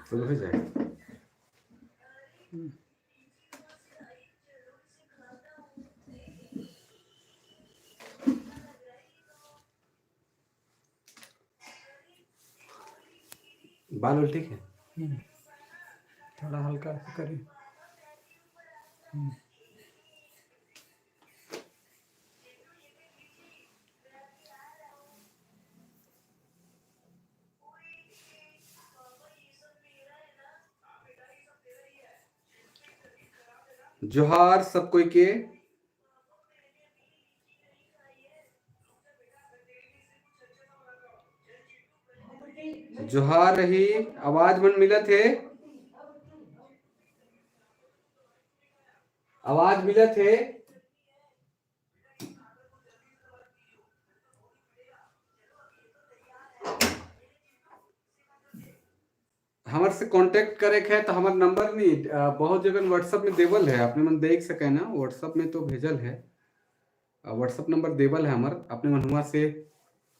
शुरू हो जाए। बाल उल ठीक है? थोड़ा हल्का ऐसे करिए। जोहार सब कोई के। जोहार रही। आवाज मन मिलत है? आवाज मिलत है? हमर से कांटेक्ट करे के है तो हमार नंबर नहीं, बहुत जगह व्हाट्सएप में देवल है, अपने मन देख सके ना, व्हाट्सएप में तो भेजल है, व्हाट्सएप नंबर देवल है हमार, अपने मन हुआ से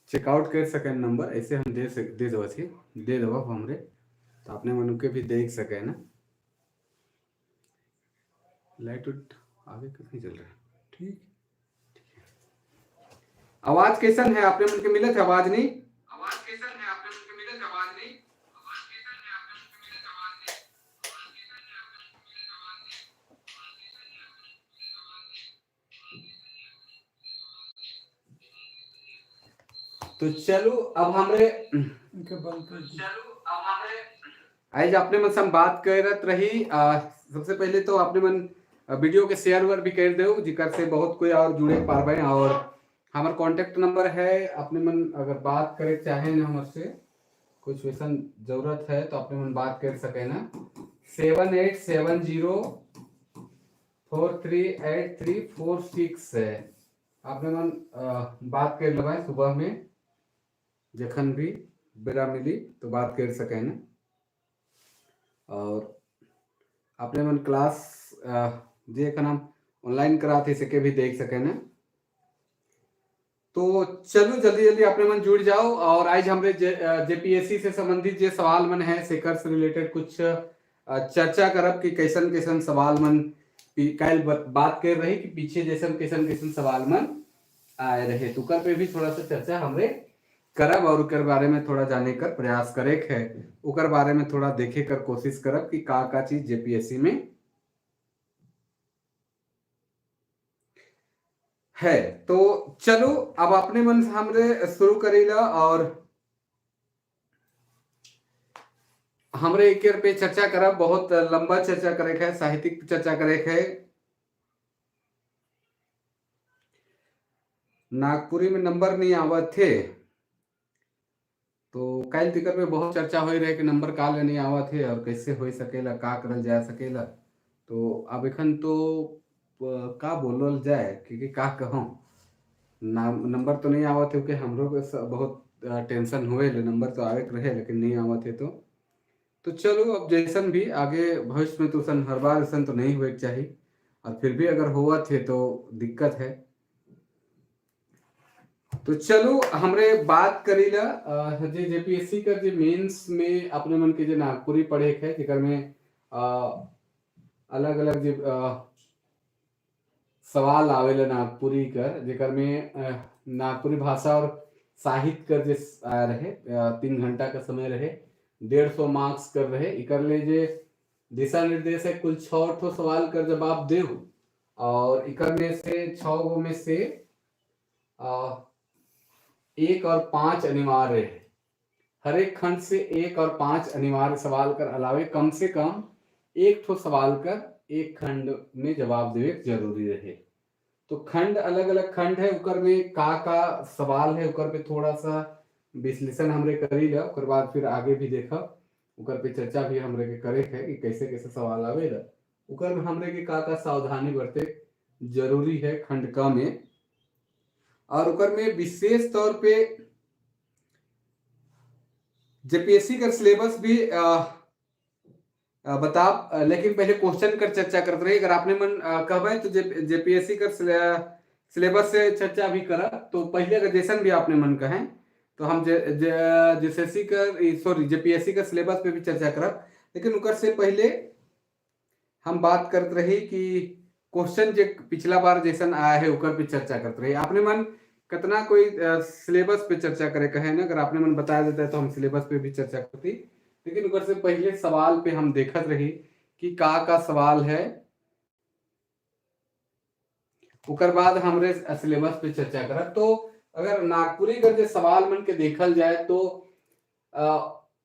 चेकआउट कर सके नंबर, ऐसे हम दे सक दे देवा थी दे देवा हमरे, तो अपने मन के भी देख सके ना। लाइट उट आगे कितनी चल रहा है? ठीक। आवाज कैसन है? अपने मन के मिलत है आवाज नहीं? आवाज कैसन है? अपने मन के मिलत है आवाज नहीं? आवाज कैसन है? अपने मन के मिलत आवाज नहीं? तो चलो अब हमरे इनके बंद कर दीजिए। चलो अब हमरे आज अपने मन से हम बात करत रही। सबसे पहले तो अपने मन वीडियो के शेयर वर भी कर दो, जिकर से बहुत कोई और जुड़े पारबे। और हमार कांटेक्ट नंबर है, अपने मन अगर बात करे चाहे ना हमर से कुछ वैसा जरूरत है तो अपने मन बात कर सके ना। 7870438346 है। अपने मन बात कर लेबै सुबह में, जखन भी बेरा मिली तो बात कर सके ना। और अपने मन क्लास जे एखन हम ऑनलाइन कराते सके भी देख सके ना। तो चलो जल्दी जल्दी अपने मन जुड़ जाओ। और आज हमरे जेपीएससी से संबंधित जे सवाल मन है सेकर से रिलेटेड कुछ चर्चा करब कि कैसन कैसन सवाल मन कल बात कर रही कि पीछे जैसन कैसन कैसन सवाल मन आए रहे, तो उकर पे भी थोड़ा सा चर्चा हमरे करब और उकर बारे में थोड़ा जाने कर प्रयास करे है, उकर बारे में थोड़ा देखे कर कोशिश करब कि का का चीज जेपीएससी में है। तो चलो अब अपने मन से हमरे शुरू करेला और हमरे एक पे चर्चा करब, बहुत लंबा चर्चा करे है, साहित्यिक चर्चा करे है। नागपुरी में नंबर नहीं आवत थे तो कल तिकर पे बहुत चर्चा हो रहे कि नंबर का ले नहीं आवत है और कैसे हो सकेला, का करल जा सकेला। तो अब एखन तो का बोलल जाए क्योंकि का कहूँ, नाम नंबर तो नहीं आवत है, क्योंकि हमरो के बहुत टेंशन हुए ले, नंबर तो आवे के रहे लेकिन नहीं आवत है। तो चलो अब जैसन भी आगे भविष्य में तो सन हर बार ऐसा तो नहीं हुए चाहिए, और फिर भी अगर हुआ थे तो दिक्कत है। तो चलो हमरे बात करीला जे जेपीएससी का जे मेंस में अपने मन के जे नागपुरी पढ़े के है, जेकर में अलग अलग जे सवाल आवेला नागपुरी कर, जेकर में नागपुरी भाषा और साहित्य कर जे रहे, 3 घंटा का समय रहे, 150 मार्क्स कर रहे। इकर ले जे दिशा निर्देश है कुल 6 ठो सवाल कर जवाब देहु, और इकर में से 6 गो में से 1 और 5 अनिवार्य है। हर एक खंड से 1 और 5 अनिवार्य सवाल कर अलावे कम से कम 1 ठो सवाल कर एक खंड में जवाब देवे जरूरी रहे। तो खंड अलग अलग खंड है, उकर में का का सवाल है उकर पे थोड़ा सा विश्लेषण हमरे करी ला, उकर बाद फिर आगे भी देखब, उकर पे चर्चा भी हमरे के करे है कि कैसे कैसे सवाल आवेला, उकर में हमरे के का का सावधानी बरते जरूरी है खंड क में। और उकर में विशेष तौर पे जेपीएससी का सिलेबस भी बता, लेकिन पहले क्वेश्चन कर चर्चा करते रहे। अगर आपने मन कहबे तो जेपीएससी का सिलेबस से चर्चा भी करा, तो पहले अगर जैसन भी आपने मन कहें तो हम जेएसएससी का सॉरी जेपीएससी का सिलेबस पे भी चर्चा करब, लेकिन उकर से पहले हम बात करत रही कि क्वेश्चन जे पिछला बार जैसन आया है उकर पे चर्चा करते रही। आपने मन कितना कोई सिलेबस पे चर्चा करे कहे ना, अगर आपने मन बता देता है तो हम सिलेबस पे भी चर्चा करती, लेकिन उकर से पहले सवाल पे हम देखत रही कि का का सवाल है, उकर बाद हमरे सिलेबस पे चर्चा करब। तो अगर नागपुरी कर जे सवाल मन के देखल जाए तो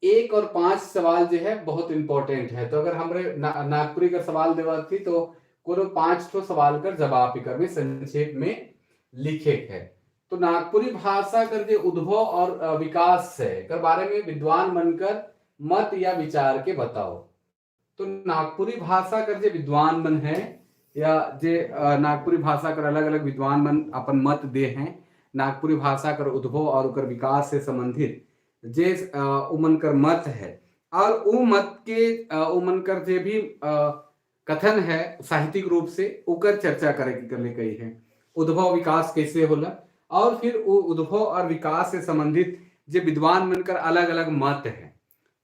1 और 5 सवाल जो है बहुत इंपॉर्टेंट है। तो अगर हमरे नागपुरी कर सवाल देवा थी तो कोनो 5 ठो सवाल कर जवाब एकर में संक्षेप में लिखे है। तो नागपुरी भाषा कर जो उद्भव और विकास है कर बारे में विद्वान बनकर मत या विचार के बताओ। तो नागपुरी भाषा कर जो विद्वान मन है या जे नागपुरी भाषा कर अलग अलग विद्वान मन अपन मत दे हैं, नागपुरी भाषा कर उद्भव और उकर विकास से संबंधित जे उमन कर मत है और उ मत के उमन कर जे भी कथन है साहित्यिक रूप से उकर चर्चा करे के कही है। उद्भव विकास कैसे होला और फिर वो उद्भव और विकास से संबंधित जे विद्वान मनकर अलग अलग मत है,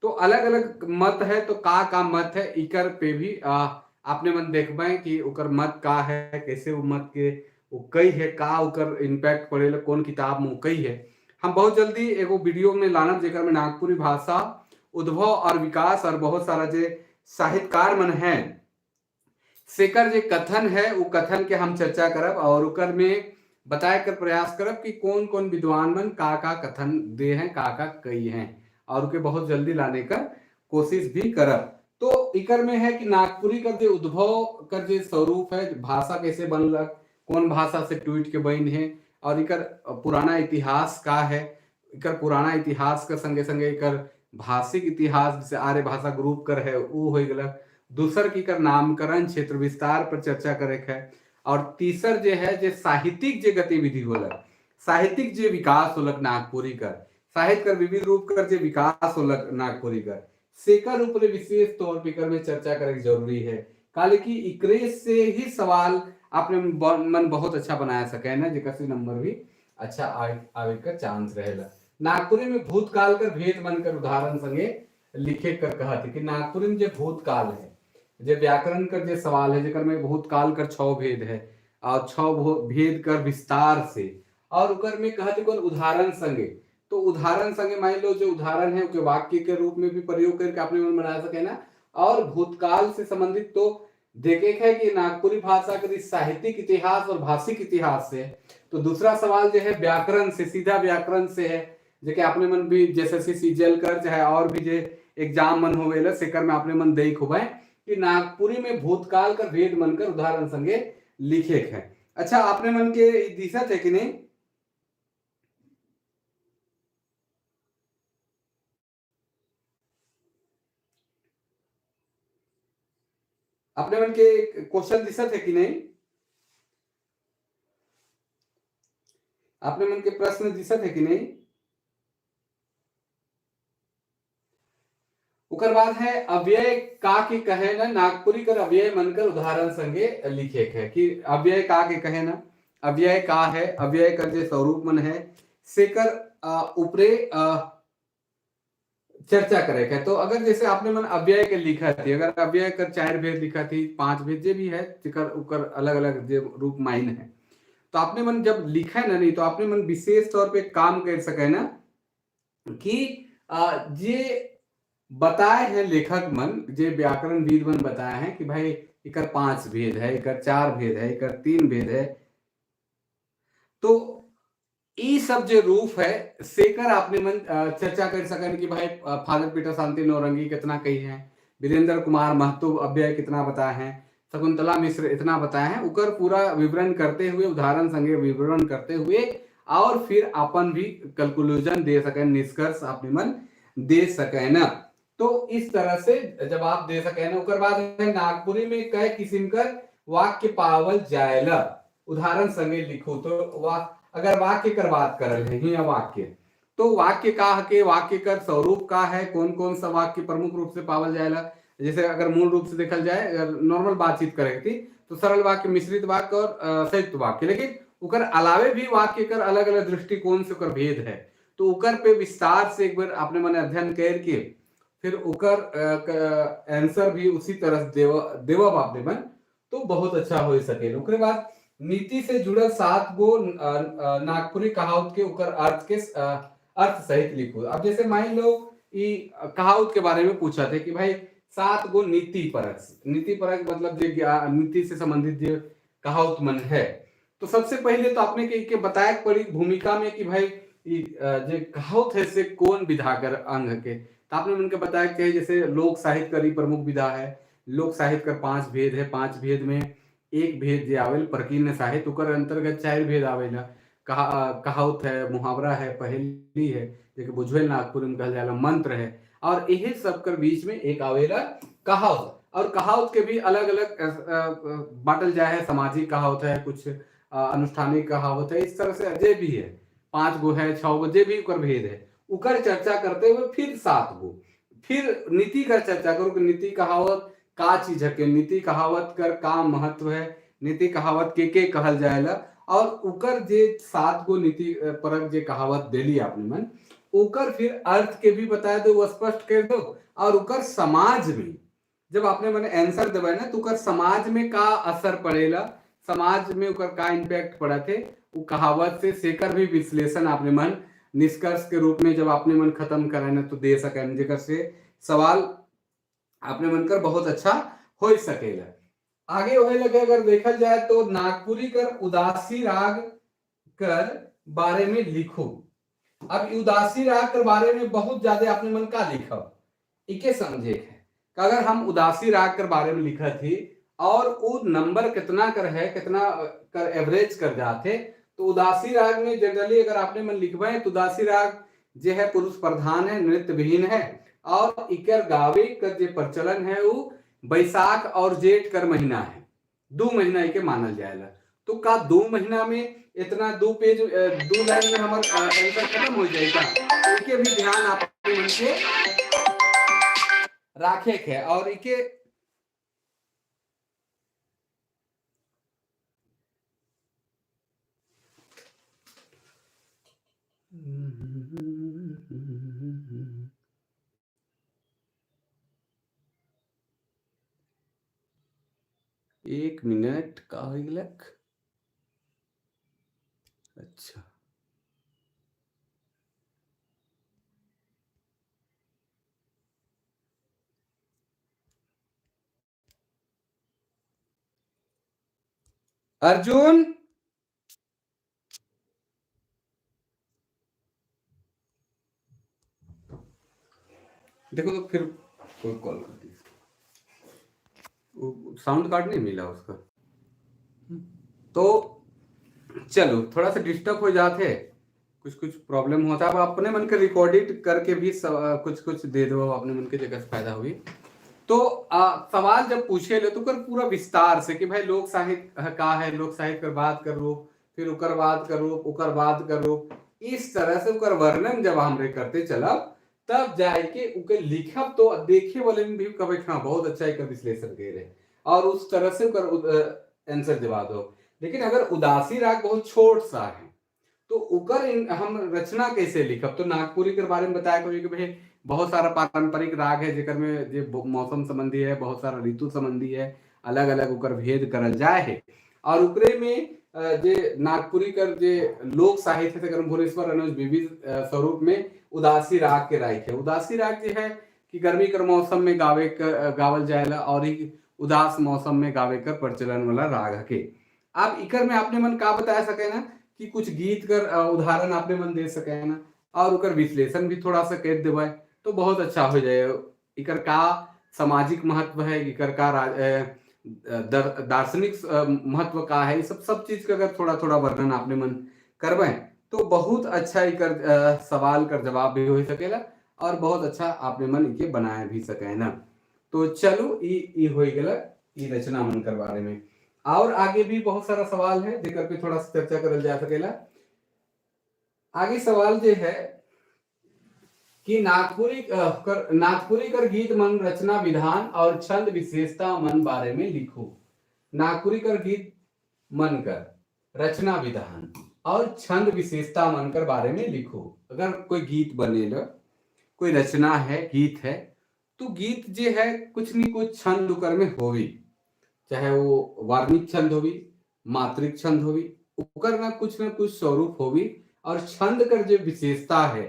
तो अलग अलग मत है तो का का मत है इकर पे भी आपने मन देखबे कि उकर मत का है, कैसे वो मत के वो कई है, का उकर इम्पैक्ट पड़ेला, कौन किताब में कई है। हम बहुत जल्दी एगो वीडियो में लानब जेकर में नागपुरी भाषा उद्भव और विकास और बहुत सारा जे साहित्यकार मन है सेकर जे कथन है वो कथन के हम चर्चा करब और उकर में बताए कर प्रयास करब कि कौन कौन विद्वान मन का का कथन दे हैं, का का कई हैं और उके बहुत जल्दी लाने का कोशिश भी करब। तो इकर में है कि नागपुरी कर जे उद्भव कर जे स्वरूप है, भाषा कैसे बनलक, कौन भाषा से टूट के बन है और इकर पुराना इतिहास का है, इकर पुराना इतिहास के संगे संगे इकर भाषिक इतिहास जैसे आर्य भाषा ग्रुप कर है वो हो गलक। दूसर की कर नामकरण क्षेत्र विस्तार पर चर्चा करे है और तीसर जे है जे साहित्यिक जे गतिविधि होलक, साहित्यिक जे विकास होलक नागपुरी कर, साहित्य कर विविध रूप कर जे विकास होलक नागपुरी कर, सेकर ऊपर विशेष तौर पर इकर में चर्चा करे जरूरी है। काले कि इकरे से ही सवाल आपने मन बहुत अच्छा बनाया सके ना, जेकर से नंबर भी अच्छा आवे का चांस रहेला। नागपुरी में भूतकाल कर भेद बनकर उदाहरण संगे लिखे कर कहा थी कि नागपुरी में जो भूतकाल है, जे व्याकरण कर जे सवाल है जेकर में भूतकाल कर 6 भेद है और 6 भेद कर विस्तार से और उकर में कहते कौन उदाहरण संगे, तो उदाहरण संगे मान लो जो उदाहरण है उनके वाक्य के रूप में भी प्रयोग करके अपने मन बना सके ना। और भूतकाल से संबंधित तो देखे है कि नागपुरी भाषा के साहित्यिक इतिहास और भाषिक इतिहास से, तो दूसरा सवाल जो है व्याकरण से, सीधा व्याकरण से है, जो कि अपने मन भी जैसे सीजीएल कर चाहे और भी जो एग्जाम मन होवेला सेकर में अपने मन देख होवे कि नागपुरी में भूतकाल कर भेद मन कर उदाहरण संगे लिखे है। अच्छा आपने मन के दिशा थे कि नहीं? अपने मन के क्वेश्चन दिशा थे कि नहीं? अपने मन के प्रश्न दिशा थे कि नहीं? उकर बाद है अव्यय का के कहे ना, नागपुरी कर अव्यय मनकर उदाहरण संगे लिखे है कि अव्यय का के कहे ना, अव्यय का है, अव्यय कर जे स्वरूप मन है सेकर ऊपरे चर्चा करे है। तो अगर जैसे आपने मन अव्यय के लिखा थी, अगर अव्यय कर 4 भेद लिखा थी, 5 भेद जे भी है जेकर उकर अलग अलग जे रूप माइन है, तो आपने मन जब लिखा है ना नहीं तो आपने मन विशेष तौर पे काम कर सके ना कि जे बताए हैं लेखक मन, जे व्याकरण विद मन बताए हैं कि भाई इकर 5 भेद है, इकर 4 भेद है, इकर 3 भेद है, तो ये सब जो रूप है सेकर आपने मन चर्चा कर सकन कि भाई फादर पीटर शांति नौरंगी कितना कही है, वीरेंद्र कुमार महतो अव्यय कितना बताए हैं, शकुंतला मिश्र इतना बताए हैं, उकर पूरा विवरण करते हुए उदाहरण संगे विवरण करते हुए और फिर अपन भी कंक्लूजन दे सकें, निष्कर्ष अपने मन दे सके ना। तो इस तरह से जवाब दे सके ना। उकर बाद है नागपुरी में कई किस्म कर वाक्य पावल जायला उदाहरण संगे लिखो। तो अगर वाक्य कर बात करल है ही वाक्य, तो वाक्य का के वाक्य कर स्वरूप का है, कौन कौन सा वाक्य प्रमुख रूप से पावल जायला। जैसे अगर मूल रूप से देखल जाए, अगर नॉर्मल बातचीत करे थी तो सरल वाक्य, मिश्रित वाक्य और संयुक्त वाक्य, लेकिन उकर अलावे भी वाक्य कर अलग अलग दृष्टिकोण से उकर भेद है, तो उकर पे विस्तार से एक बार आपने मैंने अध्ययन करके फिर ओकर आंसर भी उसी तरह से देवब आपने मन तो बहुत अच्छा हो सके। ओकरे बाद नीति से जुड़ल 7 गो नागपुरी कहावत के ओकर अर्थ के अर्थ सहित लिखो। अब जैसे मान लो ई कहावत के बारे में पूछा थे कि भाई 7 गो नीति परक, नीति परक मतलब जे नीति से संबंधित जो कहावत मन है, तो सबसे पहले तो आपने के बताया पड़ी भूमिका में कि भाई जे कहावत है से कौन विधा कर अंग के, तो आपने उनके बताया कि जैसे लोक साहित्य कर ही प्रमुख विधा है, लोक साहित्य कर 5 भेद है, 5 भेद में एक भेद जे आवेल प्रकीर्ण साहित्य, उकर अंतर्गत 4 भेद आवेला, कहावत है, मुहावरा है, पहेली है, जैसे बुझवेल नागपुर में कहल जाला, मंत्र है, और यही सब कर बीच में एक आवेला कहावत। और कहावत के भी अलग अलग बांटल जाए है, सामाजिक कहावत है, कुछ अनुष्ठानिक कहावत है, इस तरह से जे भी है 5 गो है, 6 गो जे भी उकर भेद है उकर चर्चा करते हुए फिर 7 गो फिर नीति कर चर्चा करो कि नीति कहावत का चीज है, के नीति कहावत कर का महत्व है, नीति कहावत के कहल जाएला, और उकर जे 7 गो नीति परक जे कहावत देली आपने मन उकर फिर अर्थ के भी बता दो, वो स्पष्ट कर दो, और उकर समाज में जब आपने मन आंसर देवे ना तो उकर समाज में का असर पड़ेला, समाज में उकर का इम्पैक्ट पड़ा थे, वो कहावत से सेकर भी विश्लेषण आपने मन निष्कर्ष के रूप में जब आपने मन खत्म करे ना तो दे सके, जेकर से सवाल आपने मन कर बहुत अच्छा हो सकेला। आगे वही लगे अगर देखा जाए तो नागपुरी कर उदासी राग कर बारे में लिखो। अब उदासी राग कर बारे में बहुत ज्यादा आपने मन का लिखा इके समझे है अगर हम उदासी राग कर बारे में लिखा थी और वो नंबर कितना कर है, कितना कर एवरेज कर जाते, तो उदासी राग में जनरली अगर आपने मन लिखवाए तो उदासी राग जो है पुरुष प्रधान है, नृत्य विहीन है, और इकर गावे कर जो प्रचलन है वो बैसाख और जेठ कर महीना है, 2 महीना इके मानल जाएला। तो का 2 महीना में इतना 2 पेज 2 लाइन में हमार आंसर खत्म हो जाएगा, इके भी ध्यान आप मन के राखे के है। और इके एक मिनट का हो गलक, अच्छा अर्जुन देखो तो फिर कोई कॉल कर दी, साउंड कार्ड नहीं मिला उसका, तो चलो थोड़ा सा डिस्टर्ब हो जाते, कुछ कुछ प्रॉब्लम होता है। अब अपने मन के रिकॉर्डेड करके भी कुछ कुछ दे दो अपने मन के जगह से फायदा हुई। तो सवाल जब पूछे ले तो कर पूरा विस्तार से कि भाई लोक साहित्य का है, लोक साहित्य कर बात करो, फिर उकर बात करो, उकर बात करो, इस तरह से उकर वर्णन जब हमरे करते चलब तब जाए के उके लिखब तो देखे वाले में भी कभी हाँ बहुत अच्छा एक विश्लेषण कर रहे और उस तरह से उकर आंसर दिवा दो। लेकिन अगर उदासी राग बहुत छोट सा है तो उकर हम रचना कैसे लिखब, तो नागपुरी के बारे में बताया कभी कि भाई बहुत सारा पारंपरिक राग है जेकर में जे मौसम संबंधी है, बहुत सारा ऋतु संबंधी है, अलग अलग उकर भेद करल जाए है। और उकरे में जे नागपुरी कर जे लोक साहित्य है भुवनेश्वर अनुज विविध स्वरूप में उदासी राग के राय है। उदासी राग जो है कि गर्मी कर मौसम में गावे कर गावल जाएला और ही उदास मौसम में गावे कर प्रचलन वाला राग है के। आप इकर में आपने मन का बताया सके ना कि कुछ गीत कर उदाहरण आपने मन दे सके ना और उकर विश्लेषण भी थोड़ा सा कर देवे तो बहुत अच्छा हो जाए। इकर का सामाजिक महत्व है, इकर का दार्शनिक महत्व का है, ये सब सब चीज का अगर थोड़ा थोड़ा वर्णन आपने मन करवे तो बहुत अच्छा इकर सवाल कर जवाब भी हो सकेला और बहुत अच्छा आपने मन इके बनाया भी सके ना। तो चलो ई हो गया ई रचना मन कर बारे में। और आगे भी बहुत सारा सवाल है जेकर पे थोड़ा सा चर्चा करल जा सकेला। आगे सवाल जो है कि नागपुरी कर गीत मन रचना विधान और छंद विशेषता मन बारे में लिखो। नागपुरी कर गीत मन कर रचना विधान और छंद विशेषता मन कर बारे में लिखो। अगर कोई गीत बनेला, कोई रचना है, गीत है, तो गीत जे है कुछ नी कुछ छंद उकर में होवी, चाहे वो वार्णिक छंद होवी, मात्रिक छंद होवी, उकर ना कुछ स्वरूप होवी। और छंद कर जो विशेषता है,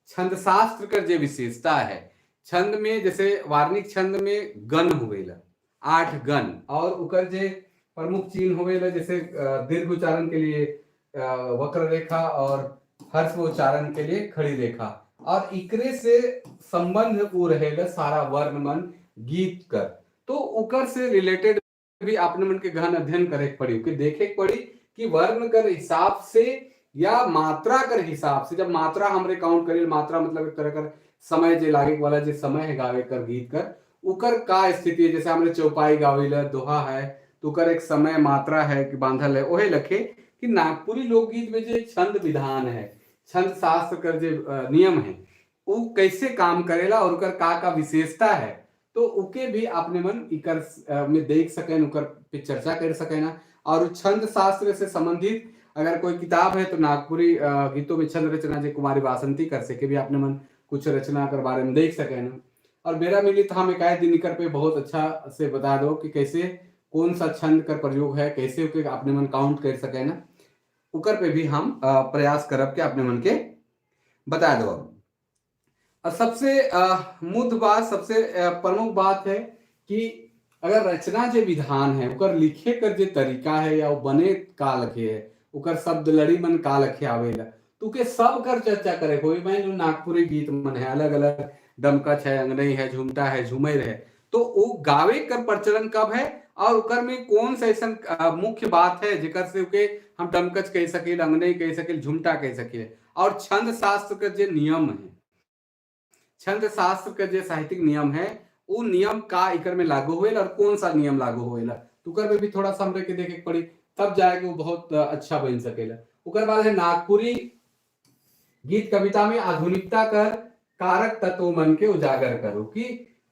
छंद शास्त्र कर जो विशेषता है, छंद में जैसे वार्णिक छंद में गण होवेला 8 गण, और उकर जे प्रमुख चिन्ह होवेला जैसे दीर्घ उच्चारण के लिए वक्र रेखा और ह्रस्व उच्चारण के लिए खड़ी रेखा, और इकरे से संबंध वो रहेला सारा वर्ण मन गीत कर। तो उकर से रिलेटेड भी आपने मन के गहन अध्ययन करे के पड़ी, कि देखे के पड़ी कि वर्ण कर हिसाब से या मात्रा कर हिसाब से। जब मात्रा हमरे काउंट करी, मात्रा मतलब एक तरह कर समय जे लागे वाला जे समय है गावे कर गीत कर, उकर का स्थिति है। जैसे हमरे चौपाई गावेला, दोहा है, तो उकर एक समय मात्रा है कि बांधल है। ओहे लखे कि नागपुरी लोकगीत में जो छंद विधान है, छंद शास्त्र कर जो नियम है, वो कैसे काम करेला और उकर का का विशेषता है, तो उके भी आपने मन इकर में देख सकें, उकर पे चर्चा कर सकें ना। और छंद शास्त्र से संबंधित अगर कोई किताब है तो नागपुरी गीतों में छंद रचना जो कुमारी वासंती कर सके भी आपने मन कुछ रचना कर बारे में देख सके ना। और बेरा मिली तो हम एक दिन इकर पे बहुत अच्छा से बता दो कि कैसे कौन सा छंद कर प्रयोग है, कैसे उके आपने मन काउंट कर सके ना, उकर पे भी हम प्रयास करब के अपने मन के बता दो। और सबसे मुख्य बात, सबसे प्रमुख बात है कि अगर रचना जो विधान है, उकर लिखे कर जो तरीका है या वो बने का लखे है, उकर शब्द लड़ी मन का लखे आवेला, तो के सब कर चर्चा करे कोई। मैं जो नागपुरी गीत मन है अलग अलग, डमकच है, अंगनई है, झुमटा है, झुमैर है, तो वो गावे कर प्रचलन कब है और उकर में कौन सा ऐसा मुख्य बात है जेकर से उके हम डमकच कह सके, अंगनई कह सके, झुमटा कह सके। और छंद शास्त्र का जो नियम है, छंद शास्त्र का जो साहित्यिक नियम है, वो नियम का इकर में लागू होएला और कौन सा नियम लागू होएला, तो उकर में भी थोड़ा सा हमरे के देखे पड़ी, तब जाके वो बहुत अच्छा बन सकेला। उकर बाद है नागपुरी गीत कविता में आधुनिकता कर कारक तत्व मन के उजागर करो कि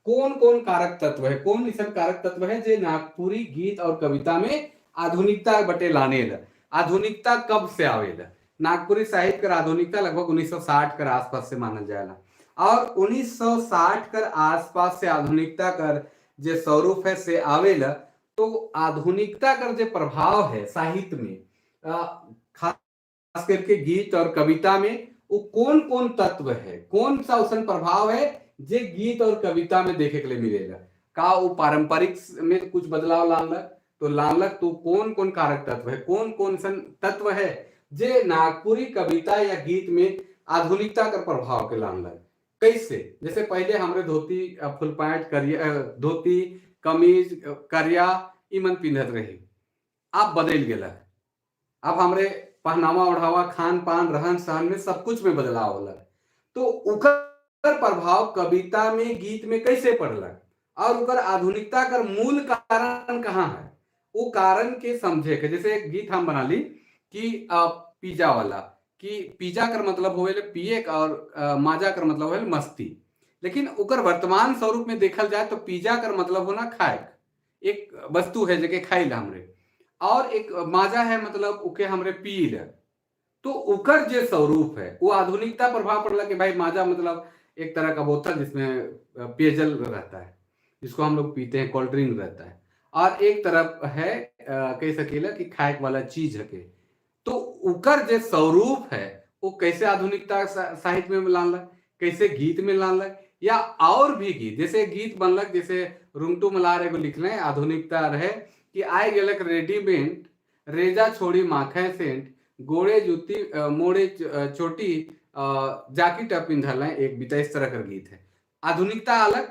कौन कौन कारक तत्व है, कौन ऐसा कारक तत्व है जे नागपुरी गीत और कविता में आधुनिकता बटे लाने ला। आधुनिकता कब से आवेला? नागपुरी साहित्य कर आधुनिकता लगभग 1960 कर आसपास से मानल जाएला, और 1960 कर आसपास से आधुनिकता कर जे स्वरूप है से आवेला। तो आधुनिकता कर जो प्रभाव है साहित्य में, खास करके गीत और कविता में, वो कौन कौन तत्व है, कौन सा उसन प्रभाव है जे गीत और कविता में देखे के लिए मिलेगा। का वो पारंपरिक में कुछ बदलाव लानलक, तो लानलक तो कौन कौन कारक तत्व है, कौन कौन सन तत्व है जे नागपुरी कविता या गीत में आधुनिकता कर प्रभाव के लानलक, कैसे। जैसे पहले हमरे धोती फुल पैंट करिया, धोती कमीज करिया इमन पिन्हत रही, अब बदल गेला। अब हमरे पहनावा ओढ़ावा, खान पान, रहन सहन में सब कुछ में बदलाव होला, तो उकर प्रभाव कविता में गीत में कैसे पड़लक और उकर आधुनिकता कर मूल कारण कहाँ है, वो कारण के समझे के। जैसे एक गीत हम बना ली कि पिज्जा वाला, कि पिज्जा कर मतलब होवेले पिए और माजा कर मतलब होवेले मस्ती, लेकिन उकर वर्तमान स्वरूप में देखल जाए तो पिज्जा कर मतलब होना खाए, एक वस्तु है जके खाई ला हमरे, और एक माजा है मतलब उके हमरे पी ले। तो उकर जे स्वरूप है वो आधुनिकता प्रभाव पड़ला कि भाई माजा मतलब एक तरह का बोतल जिसमें पेयजल रहता है, जिसको हम लोग पीते हैं, कोल्ड ड्रिंक रहता है, और एक तरफ है कह सकेला कि खाए वाला चीज है के। तो उकर जे स्वरूप है वो कैसे आधुनिकता साहित्य में लानलक, कैसे गीत में लानलक, या और भी गीत जैसे गीत बनलक, जैसे रुंगटू मलार एगो लिखले आधुनिकता रहे कि आए गेलक रेडीमेड रेजा छोड़ी माखे सेंट गोड़े जूती मोड़े चोटी जाकिट पिंधल, एक बीता, इस तरह का गीत है। आधुनिकता अलग,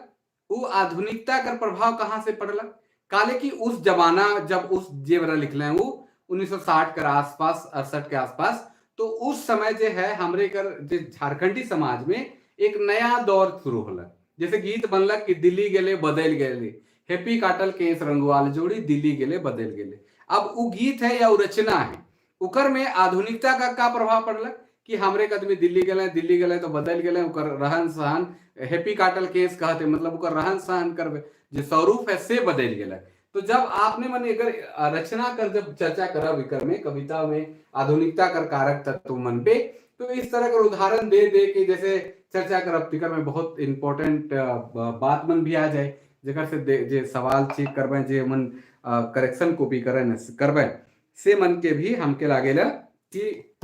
वो आधुनिकता का प्रभाव कहाँ से पड़लक, काले कि उस जमाना जब उस जेवरा लिखले वो 1960 के आसपास, 68 के आसपास, तो उस समय जो है हमरे कर जे झारखंडी समाज में एक नया दौर शुरू होला। जैसे गीत बनलक कि दिल्ली गेले बदल गेले, हैप्पी काटल केस रंगवाल जोड़ी, दिल्ली गेले बदल गेले। अब वो गीत है या वो रचना है, उकर में आधुनिकता का प्रभाव पड़लक कि हमरे के आदमी दिल्ली गेले, दिल्ली गेले तो बदल गेले, उकर रहन सहन हैप्पी काटल केस कहते, मतलब उकर रहन सहन कर जो स्वरूप है से बदल गेलक। तो जब आपने मन अगर रचना कर जब चर्चा करा विकर में कविता में आधुनिकता कर कारक तत्व मन पे, तो इस तरह का उदाहरण दे दे के जैसे चर्चा करब। तिकर में बहुत इम्पोर्टेंट बात मन भी आ जाए, जेकर से जे सवाल चेक करबे, जे मन करेक्शन कॉपी करे न करबे से मन के भी हमके लागेला कि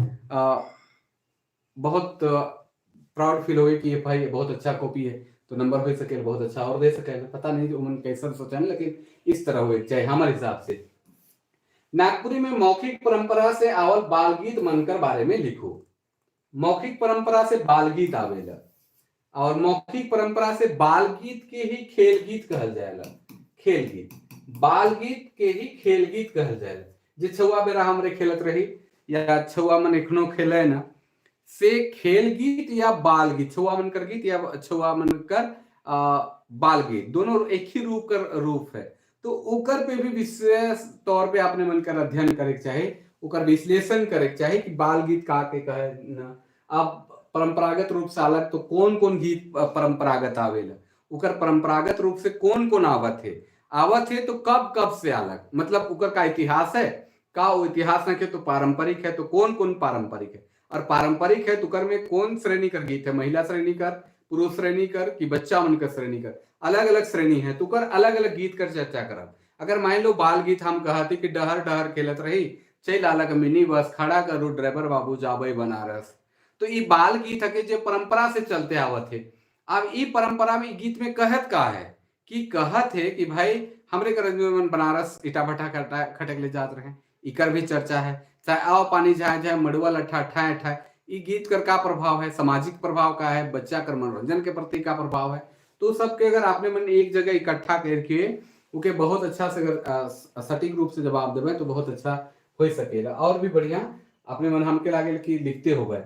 बहुत प्राउड फील होई कि ये भाई बहुत अच्छा कॉपी है, तो नंबर हो सके बहुत अच्छा और दे सके, पता नहीं उमन कैसा सोचा, लेकिन इस तरह हुए चाहे हमारे हिसाब से। नागपुरी में मौखिक परंपरा से आवल बालगीत मनकर बारे में लिखो। मौखिक परंपरा से बालगीत आवेला और मौखिक परंपरा से बालगीत के ही खेल गीत कहल जाएला। खेल गीत, बालगीत के ही खेल गीत कहल जाएला। जे छुआ बेरा हमरे खेलत रही या छुआ मन एखनो खेले ना, से खेल गीत या बाल गीत, छुआ मन कर गीत या छुआ मन कर बाल गीत, दोनों एक ही रूप कर रूप है। तो ओकर पे भी विशेष तौर पे आपने मन कर अध्ययन करे के चाहे, ओकर विश्लेषण करे के चाहे कि बाल गीत का के कहे ना। अब परंपरागत रूप से अलग तो कौन कौन गीत परंपरागत आवेला, ओकर परंपरागत रूप से कौन कौन आवत है, आवत है तो कब कब से अलग, मतलब ओकर का इतिहास है, का वो इतिहास न के तो पारंपरिक है तो कौन कौन पारंपरिक है, और पारंपरिक है तो कर में कौन श्रेणी कर गीत है, महिला श्रेणी कर, पुरुष श्रेणी कर कि बच्चा मन कर श्रेणी कर, अलग अलग श्रेणी है तो कर अलग अलग गीत कर चर्चा करब। अगर मान लो बाल गीत हम कहते कि डहर डहर खेलत रही चल आलक मिनी बस खड़ा करू ड्राइवर बाबू जाबे बनारस, तो ये बाल गीत है जो परंपरा से चलते आवत है। अब ये परंपरा में गीत में कहत का है कि कहत है कि भाई हमरे कर मन बनारस ईटा भट्टा खटक ले जात रहे, इकर भी चर्चा है, चाहे आओ पानी जाए जाए मड़ुआ लट्ठा ठाए ठाए, ये गीत कर का प्रभाव है, सामाजिक प्रभाव का है, बच्चा कर मनोरंजन के प्रति का प्रभाव है। तो सबके अगर आपने मन एक जगह इकट्ठा करके ओके बहुत अच्छा से अगर सटीक रूप से जवाब देवे तो बहुत अच्छा हो सकेगा और भी बढ़िया अपने मन हमके लागे कि लिखते हो गए।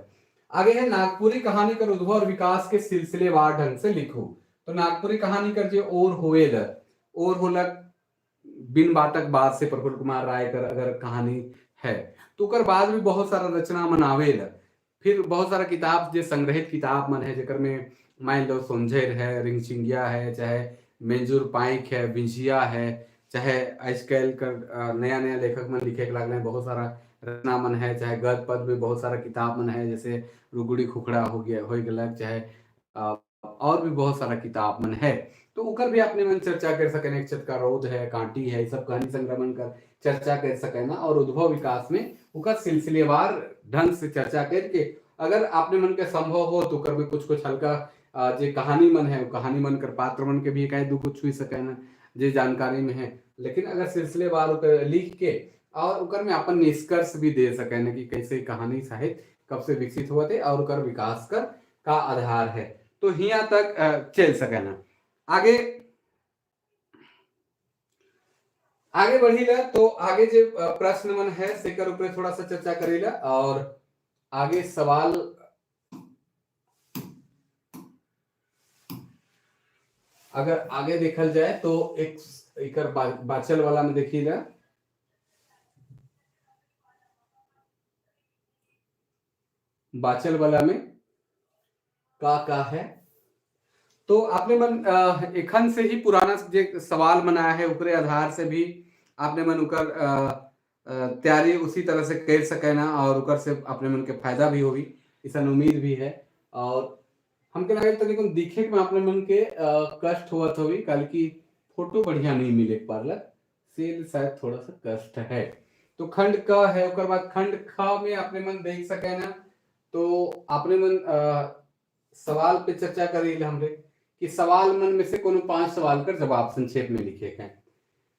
आगे है नागपुरी कहानी कर उद्भव और विकास के सिलसिलेवार ढंग से लिखो। तो नागपुरी कहानी कर जो और होएल और होलक बिन बातक बात से प्रफुल्ल कुमार राय कर अगर कहानी है तो कर बाद भी बहुत सारा रचना मनावेल, फिर बहुत सारा किताब जो संग्रहित किताब मन है जेकर में मान लो सोंझेर है, रिंगचिंगिया है, चाहे मंजूर पाइक है, विंझिया है, चाहे आजकल कर नया नया लेखक मन लिखे के लागल बहुत सारा रचना मन है, चाहे गद पद में बहुत सारा किताब मन है जैसे रुगुड़ी खुखड़ा हो गया हो गया, चाहे और भी बहुत सारा किताब मन है, तो उकर भी अपने मन चर्चा कर सकें। एक छत का रौद है, कांटी है, सब कहानी संक्रमण कर चर्चा कर सके ना, और उद्भव विकास में उकर सिलसिलेवार ढंग से चर्चा करके अगर आपने मन के संभव हो तो कर भी कुछ कुछ हल्का जे कहानी मन है वो कहानी मन कर पात्र मन के भी एक दो कुछ छुई सके ना जे जानकारी में है, लेकिन अगर सिलसिलेवार उकर लिख के और उकर में अपन निष्कर्ष भी दे सके ना कि कैसे कहानी साहित्य कब से विकसित हुआ थे और उकर विकास कर का आधार है, तो हिया तक चल सके ना। आगे आगे बढ़ीला तो आगे जो प्रश्न मन है सेकर ऊपर थोड़ा सा चर्चा करीला और आगे सवाल अगर आगे देखल जाए तो एक एकर बाचल वाला में देखीला बाचल वाला में का का है, तो आपने मन एखन से ही पुराना जे सवाल मनाया है ऊपरे आधार से भी आपने मन उकर तैयारी उसी तरह से कर सके ना और उकर से अपने मन के फायदा भी होगी, ऐसा उम्मीद भी है। और हमके लगे तो लेकिन दिखे में अपने मन के कष्ट हुआ तो भी कल की फोटो बढ़िया नहीं मिले पारला सेल शायद थोड़ा सा कष्ट है। तो खंड क है, उकर बाद खंड ख में अपने मन देख सके ना, तो अपने मन सवाल पे चर्चा करी हमरे कि सवाल मन में से कोनो 5 सवाल कर जवाब संक्षेप में लिखे हैं।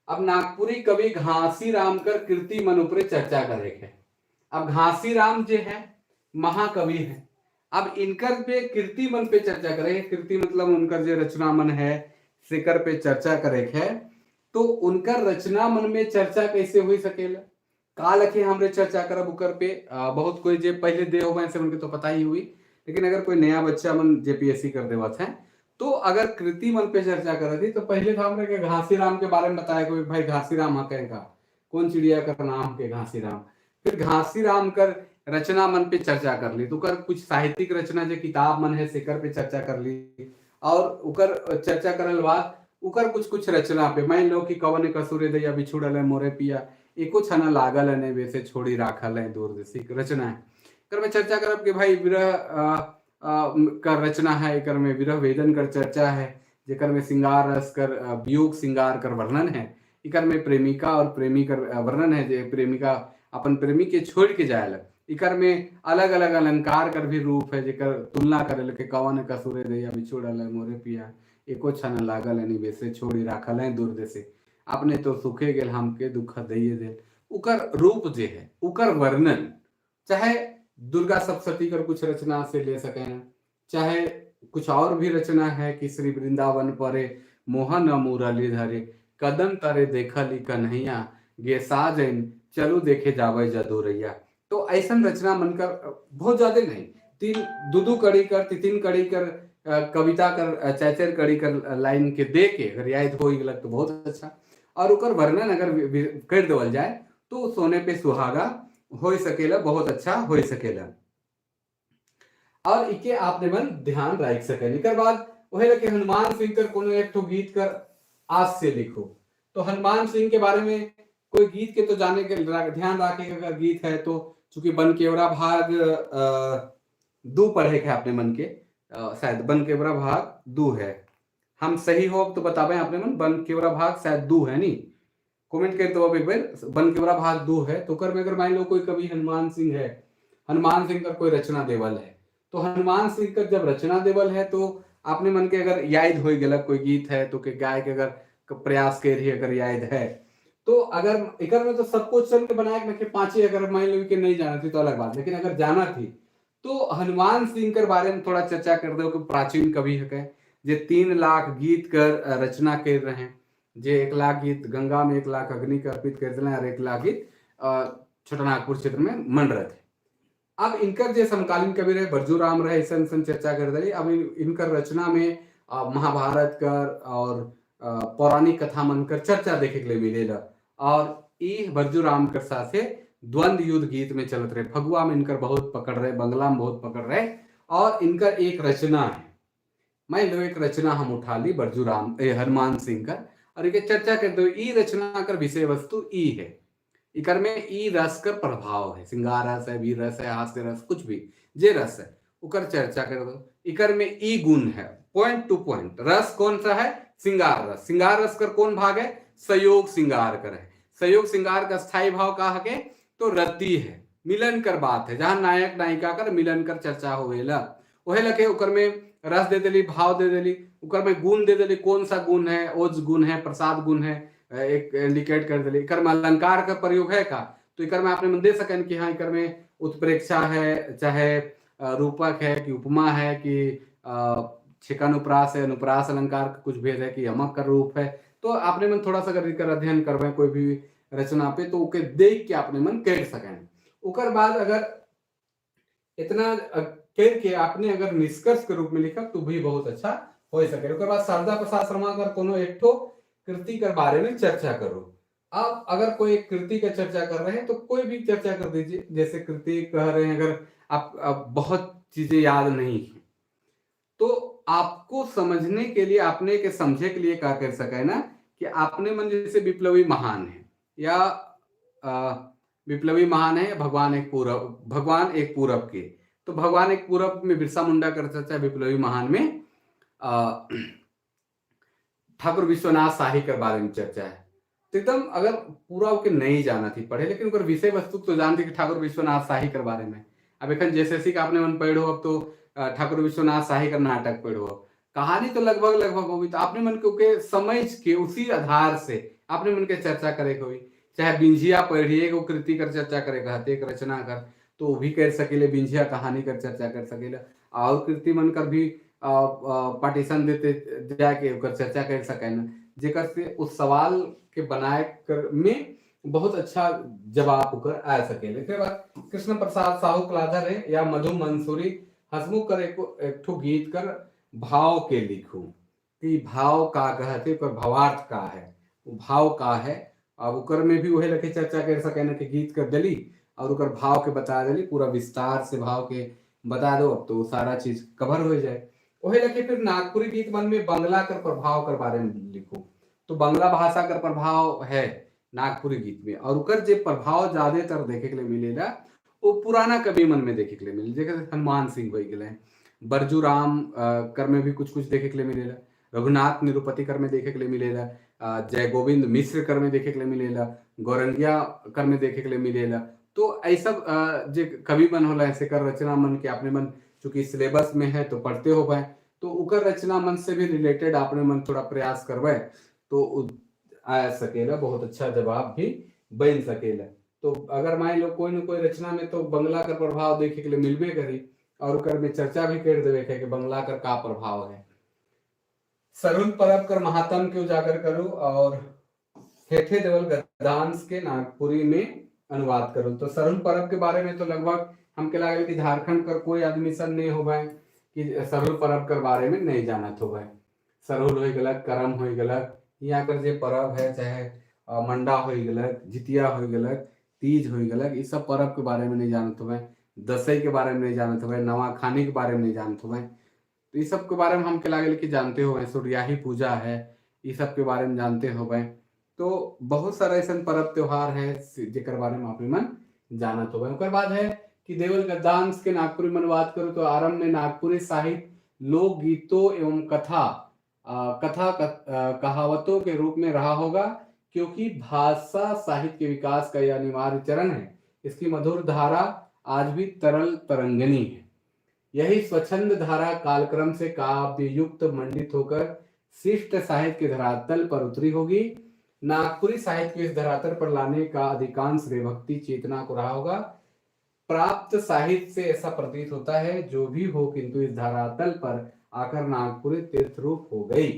अब नागपुरी कवि घासी राम कर कृति मन ऊपर चर्चा करे है। अब घासी राम जो है महाकवि है, अब इनकर पे कृति मन पे चर्चा करे, कृति मतलब उनकर जो रचना मन है सेकर पे चर्चा करे है, तो उनकर रचना मन में चर्चा कैसे हुई सकेला, का लखे हमरे चर्चा करब उकर पे। बहुत कोई जे पहले दे हो से उनके तो पता ही हुई, लेकिन अगर कोई नया बच्चा मन जेपीएससी कर देवत है तो अगर कृति मन पे चर्चा कर थी तो पहले तो हमने घासी राम के बारे में बताया कि भाई घासी राम हके का कौन चिड़िया का नाम के घासी राम, फिर घासी राम कर रचना मन पे चर्चा कर ली, तो कर कुछ साहित्यिक रचना जो किताब मन है सेकर पे चर्चा कर ली, और उकर चर्चा करल बाद उकर कुछ कुछ रचना पे मान लो कि कवन कसूरे दैया बिछुड़ल है मोरे पिया एको छना लागल है नहीं वैसे छोड़ी राखल है दूरदर्शी रचना है कर में चर्चा करब कि भाई विरह कर रचना है, एकर में विरह वेदन कर चर्चा है, जेकर में श्रृंगार रस कर वियोग श्रृंगार कर वर्णन है। एकर में प्रेमिका और प्रेमी कर वर्णन है, जे प्रेमिका अपन प्रेमी के छोड़ के जायल। एकर में अलग अलग अलंकार कर भी रूप है, जेकर तुलना करे के कवन कसूरे दैया बिछुड़ल है मोरे पिया, एको क्षण लागल है निवेशे, छोड़ी राखल है दूर देसे, अपने तो सुखे गेल हमके दुख दैये दे। उकर रूप जे है उकर वर्णन चाहे दुर्गा सप्तशती कर कुछ रचना से ले सके हैं, चाहे कुछ और भी रचना है कि श्री वृंदावन परे मोहन मुरली धरे, कदम तरे देखली कन्हैया गे साजन चलू देखे जावे जदुरैया। तो ऐसा रचना मन कर बहुत ज्यादा नहीं, तीन दो कड़ी कर तीन कड़ी कर कविता कर चार कड़ी कर लाइन के दे के अगर याद हो गलक तो बहुत अच्छा, और उकर वर्णन अगर कर देवल जाए तो सोने पे सुहागा हो सकेला, बहुत अच्छा हो सकेला और इके आपने मन ध्यान रख सके। एकर बाद वही लगे हनुमान सिंह कर कोनो एक ठो गीत कर आज से लिखो, तो हनुमान सिंह के बारे में कोई गीत के तो जाने के ध्यान रखे अगर गीत है तो, चूंकि बनकेवरा भाग 2 पढ़े के अपने मन के, शायद बनकेवरा भाग 2 है, हम सही हो तो बतावे अपने मन, बनकेवरा भाग शायद 2 है नहीं, कमेंट कर दो अब एक बार, बनकेवरा भाग 2 है। तो कर में अगर मान लो कोई कवि हनुमान सिंह है, हनुमान सिंह का कोई रचना देवल है, तो हनुमान सिंह का जब रचना देवल है तो आपने मन के अगर याद हो गया कोई गीत है तो के गाय के अगर प्रयास कर रही अगर याद है तो, अगर एकर में तो सब क्वेश्चन के बनाए के पांचे अगर मान लो के नहीं जाना थी तो अलग बात, लेकिन अगर जाना थी तो हनुमान सिंह के बारे में थोड़ा चर्चा कर दो कि प्राचीन कवि है जे 3 लाख गीत कर रचना कर रहे हैं, जे 1 लाख गीत गंगा में 1 लाख अग्नि के अर्पित कर दिले और 1 लाख गीत छोटा नागपुर क्षेत्र में मन रहे थे। अब इनकर जे समकालीन कवि रहे बरजू राम रहे, ऐसा ऐसा चर्चा कर दिली। अब इनकर रचना में महाभारत कर और पौराणिक कथा मन कर चर्चा देखे के लिए मिलेला, और ई बरजू राम कर साथे द्वंद्व युद्ध गीत में चलत रहे, फगुआ में इनकर बहुत पकड़ रहे, बंगला में बहुत पकड़ रहे, और इनकर एक रचना है, मैं लो एक रचना हम उठा ली बरजू राम हनुमान सिंह कर और एक चर्चा कर दो। ई रचना कर विषय वस्तु ई है, इकर में ई रस कर प्रभाव है, श्रृंगार रस है, वीर रस है, हास्य रस, कुछ भी जे रस है उकर चर्चा कर दो। इकर में ई गुण है, पॉइंट टू पॉइंट रस कौन सा है, श्रृंगार रस। श्रृंगार रस कर कौन भाग है, संयोग श्रृंगार कर है। संयोग श्रृंगार का स्थायी भाव का है तो रति है, मिलन कर बात है, जहां नायक नायिका कर मिलन कर चर्चा होवेला, वही लगे उकर में रस दे देली, भाव दे देली, उकर में गुण दे देली, कौन सा गुण है, ओज गुण है, प्रसाद गुण है, एक इंडिकेट कर देली। इकर में अलंकार का प्रयोग है का, तो इकर में आपने मन दे सकन कि हाँ इकर में उत्प्रेक्षा है, चाहे रूपक है कि उपमा है कि छेकानुप्रास है, अनुप्रास अलंकार का कुछ भेद है कि यमक का रूप है। तो आपने मन थोड़ा सा अगर इकर अध्ययन करवे कोई भी रचना पे तो ओके देख के आपने मन कर सकें। उकर बाद अगर इतना कर के आपने अगर निष्कर्ष के रूप में लिखा तो भी बहुत अच्छा हो सके। उकर बाद शारदा प्रसाद शर्मा कर कोनो एक ठो कृति के बारे में चर्चा करो। आप अगर कोई एक कृति का चर्चा कर रहे हैं तो कोई भी चर्चा कर दीजिए, जैसे कृति कह रहे हैं अगर आप बहुत चीजें याद नहीं है तो आपको समझने के लिए, आपने के समझे के लिए क्या कर सके है ना कि आपने मन जैसे विप्लवी महान है या विप्लवी महान है, भगवान एक पूरब, भगवान एक पूरब के, तो भगवान एक पूरब में बिरसा मुंडा कर चर्चा, विप्लवी महान में ठाकुर विश्वनाथ शाही के बारे में चर्चा है। तो एकदम अगर पूरा ओके नहीं जाना थी पढ़े, लेकिन उनकर विषय वस्तु तो जानती कि ठाकुर विश्वनाथ शाही के बारे में। अब एखन जैसे का आपने मन पढ़ो, अब तो ठाकुर विश्वनाथ शाही का नाटक पढ़ो, कहानी तो लगभग लगभग होगी, तो आपने मन के समझ के उसी आधार से आपने मन के चर्चा करे होई। चाहे बिंझिया पढ़िए एगो कृति कर चर्चा करे कहते एक रचना कर तो वो भी कर सकेले, बिंझिया कहानी कर चर्चा कर सकेले, और कृति मन कर भी पार्टीशन देते जाके ओकर चर्चा कर सके न, जेकर से उस सवाल के बनाए कर में बहुत अच्छा जवाब ओकर आ सकेले। फिर बाद कृष्ण प्रसाद साहू कलाधर है या मधु मंसूरी हसमुख कर एक ठो गीत कर भाव के लिखू कि भाव का कहते पर भावार्थ का है, वो भाव का है। अब ओकर में भी वही लगे चर्चा कर सके न कि गीत कर दली और ओकर भाव के बता दली, पूरा विस्तार से भाव के बता दो, अब तो सारा चीज कवर हो जाए। वही लगे फिर नागपुरी गीत मन में बंगला कर प्रभाव कर बारे में लिखो, तो बंगला भाषा कर प्रभाव है नागपुरी गीत में, और उकर जे प्रभाव ज्यादातर देखे के लिए मिलेला वो पुराना कवि मन में देखे के लिए मिले, जैसे हनुमान सिंह हो गए, बरजूराम कर में भी कुछ कुछ देखे के लिए मिलेला, रघुनाथ निरुपति कर में देखे के लिए मिलेला, जय गोविंद मिश्र कर में देखे के लिए मिलेला, गौरंगिया कर में देखे के लिए मिलेला। तो ऐसा जे कवि मन होला ऐसे कर रचना मन के अपने मन चूंकि सिलेबस में है तो पढ़ते हो पाए, तो उकर रचना मन से भी रिलेटेड अपने मन थोड़ा प्रयास करवे तो आ सकेला, बहुत अच्छा जवाब भी बन सकेला। तो अगर मान लो कोई न कोई रचना में तो बंगला का प्रभाव देखे के लिए मिलबे करी और उकर में चर्चा भी कर देवे के कि बंगला कर का प्रभाव है। सरहुल परब कर महात्म के उजागर करो और हेठे देवल गद्यांश के नागपुरी में अनुवाद करो। तो सरहुल परब के बारे में तो लगभग हमके लागल कि झारखंड कर कोई आदमी सन नहीं हो पाए कि सरहुल परब कर बारे में नहीं जानत हो पाए। सरहुल हो गलक, करम हो गलक, यहाँ कर जे परब है चाहे मंडा हो गलक, जितिया हो गलक, तीज हो गलक, इस सब परब के बारे में नहीं जानत हो, दसई के बारे में नहीं जानत हो, नवाखानी के बारे में नहीं जानत हो। तो इस सब के बारे में हमके लागल कि जानते हो, सूर्याही पूजा है, इस सब के बारे में जानते हो। तो बहुत सारा ऐसा पर्व त्योहार है जेकर बारे में आप मन जानत हो। ओकर बाद है कि देवल गद्यांश के नागपुरी में अनुवाद करो। तो आरंभ में नागपुरी साहित्य लोकगीतों एवं कथा कथा कहावतों के रूप में रहा होगा, क्योंकि भाषा साहित्य के विकास का यह अनिवार्य चरण है। इसकी मधुर धारा आज भी तरल तरंगनी है। यही स्वच्छंद धारा कालक्रम से काव्य युक्त मंडित होकर शिष्ट साहित्य के धरातल पर उतरी होगी। नागपुरी साहित्य को इस धरातल पर लाने का अधिकांश श्रेय भक्ति चेतना को रहा होगा। प्राप्त साहित्य से ऐसा प्रतीत होता है, जो भी हो किंतु इस धरातल पर आकर नागपुरी तीर्थ रूप हो गई।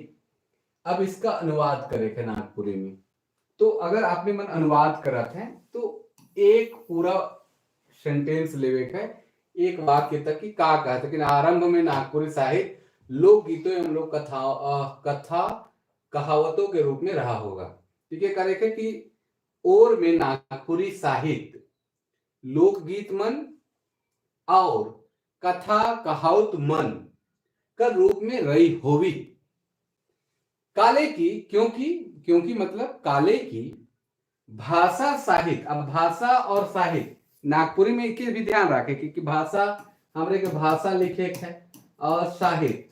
अब इसका अनुवाद करे थे नागपुरी में, तो अगर आपने मन अनुवाद करा थे तो एक पूरा सेंटेंस लेवे है, एक वाक्य तक की का कहते कि आरंभ में नागपुरी साहित्य लोकगीतों एवं लोक कथा कथा कहावतों के रूप में रहा होगा। ठीक है, करे कि और में नागपुरी साहित्य लोकगीत मन और कथा कहावत मन का रूप में रही होवी। काले की क्योंकि, क्योंकि मतलब काले की भाषा साहित्य, अब भाषा और साहित्य नागपुरी में के भी ध्यान रखे कि भाषा हमरे के भाषा लिखे है और साहित्य,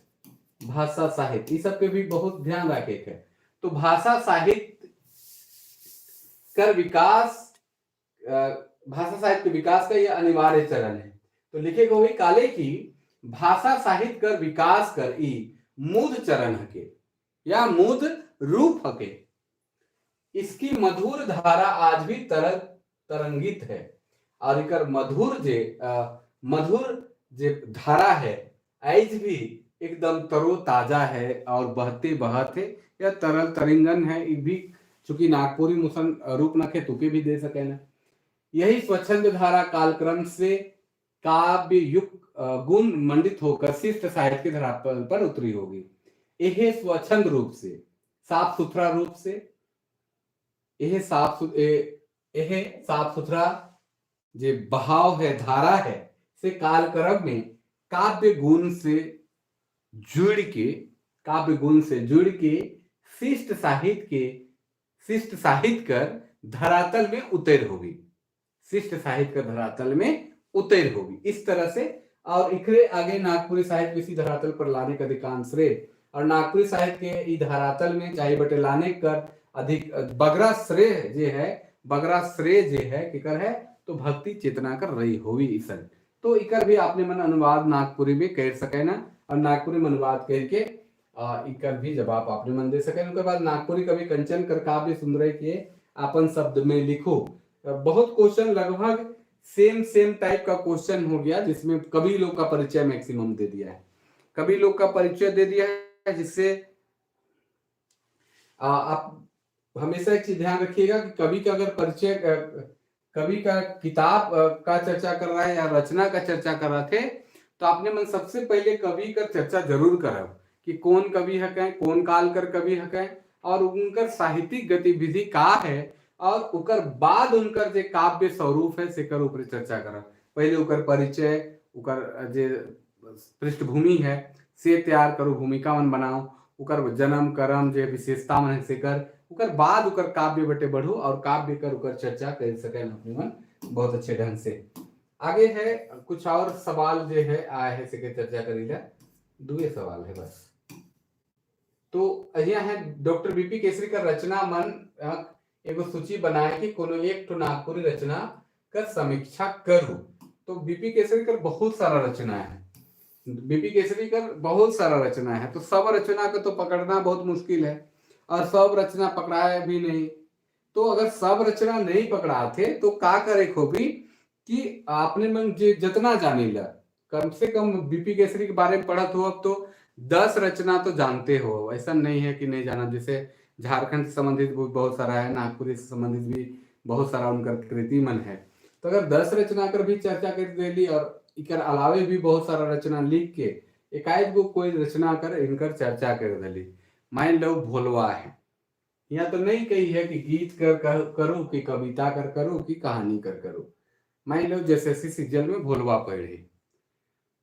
भाषा साहित्य, इस सब पे भी बहुत ध्यान रखे है। तो भाषा साहित्य कर विकास, भाषा साहित्य के विकास का यह अनिवार्य चरण है। तो लिखे को वही काले की भाषा साहित्य कर विकास कर ई मूद चरण हके या मूद रूप हके। इसकी मधुर धारा आज भी तरल तरंगित है और इकर मधुर जे धारा है आज भी एकदम तरोताजा है और बहते बहत है या तरल तरंगन है। ई भी चूंकि नागपुरी मुसन रूप नखे तुके भी दे सके ना। यही स्वच्छंद धारा कालक्रम से काव्य युक्त गुण मंडित होकर शिष्ट साहित्य के धरातल पर उतरी होगी। यह स्वच्छंद रूप से, साफ सुथरा रूप से, यह साफ सुथरा जे बहाव है, धारा है, से कालक्रम में काव्य गुण से जुड़ के, काव्य गुण से जुड़ के शिष्ट साहित्य के, शिष्ट साहित्य कर धरातल में उतर होगी, शिष्ट साहित्य कर धरातल में उतर होगी। इस तरह से और इकरे आगे नागपुरी साहित्य इसी धरातल पर लाने का अधिकांश श्रेय और नागपुरी साहित्य के ई धरातल में चाहे बटे लाने कर अधिक बगरा श्रेय जे है, बगरा श्रेय जे है किकर है तो भक्ति चेतना कर रही होगी इसन। तो इकर भी आपने मन अनुवाद नागपुरी में कर सके ना और नागपुरी में अनुवाद करके इकर भी जवाब आपने मन दे सके। उनके बाद नागपुरी कवि कंचन कर काव्य सुंदर के अपन शब्द में लिखो। बहुत क्वेश्चन लगभग सेम सेम टाइप का क्वेश्चन हो गया जिसमें कवि लोग का परिचय मैक्सिमम दे दिया है, कवि लोग का परिचय दे दिया है, जिससे आप हमेशा एक चीज ध्यान रखिएगा कि कवि का अगर परिचय, कवि का किताब का चर्चा कर रहा है या रचना का चर्चा कर रहे थे तो आपने मन सबसे पहले कवि का चर्चा जरूर करब कि कौन कवि हकें, कौन काल कर कवि हकें और उनकर साहित्यिक गतिविधि का है और उकर बाद उनकर जे काव्य स्वरूप है सेकर ऊपर चर्चा करब। पहले उकर परिचय, उकर जे पृष्ठभूमि है से तैयार करो, भूमिका मन बनाओ, उकर जन्म कर्म जे विशेषता मन है सेकर, उकर बाद उकर काव्य बटे बढ़ो और काव्य कर उकर चर्चा कर सके अपने मन बहुत अच्छे ढंग से। आगे है कुछ और सवाल जो है आए है से चर्चा करी ला, दुए सवाल है बस। तो यहाँ है डॉक्टर बीपी केसरी का रचना मन एगो सूची बनाए कि कोनो एक ठो नागपुरी रचना कर समीक्षा करूं। तो बीपी केसरी कर बहुत सारा रचना है, बीपी केसरी कर बहुत सारा रचना है, तो सब रचना को तो पकड़ना बहुत मुश्किल है और सब रचना पकड़ाए भी नहीं। तो अगर सब रचना नहीं पकड़ाते तो का करे खोबी कि आपने मन जे जितना जाने ला, कम से कम बीपी केसरी के बारे में पढ़त हो अब तो 10 रचना तो जानते हो, ऐसा नहीं है कि नहीं जाना। जैसे झारखंड से संबंधित भी बहुत सारा है, नागपुरी से संबंधित भी बहुत सारा उनका कृति मन है। तो अगर 10 रचना कर भी चर्चा कर देली और इकर अलावे भी बहुत सारा रचना लिख के एकाएक गो कोई रचना कर इनकर चर्चा कर दिली। मान लो भोलवा है, यहाँ तो नहीं कही है कि गीत कर करूँ कि कविता कर करूँ कि कहानी कर करूँ। मान लो जैसे सीजन में भोलवा पढ़ी,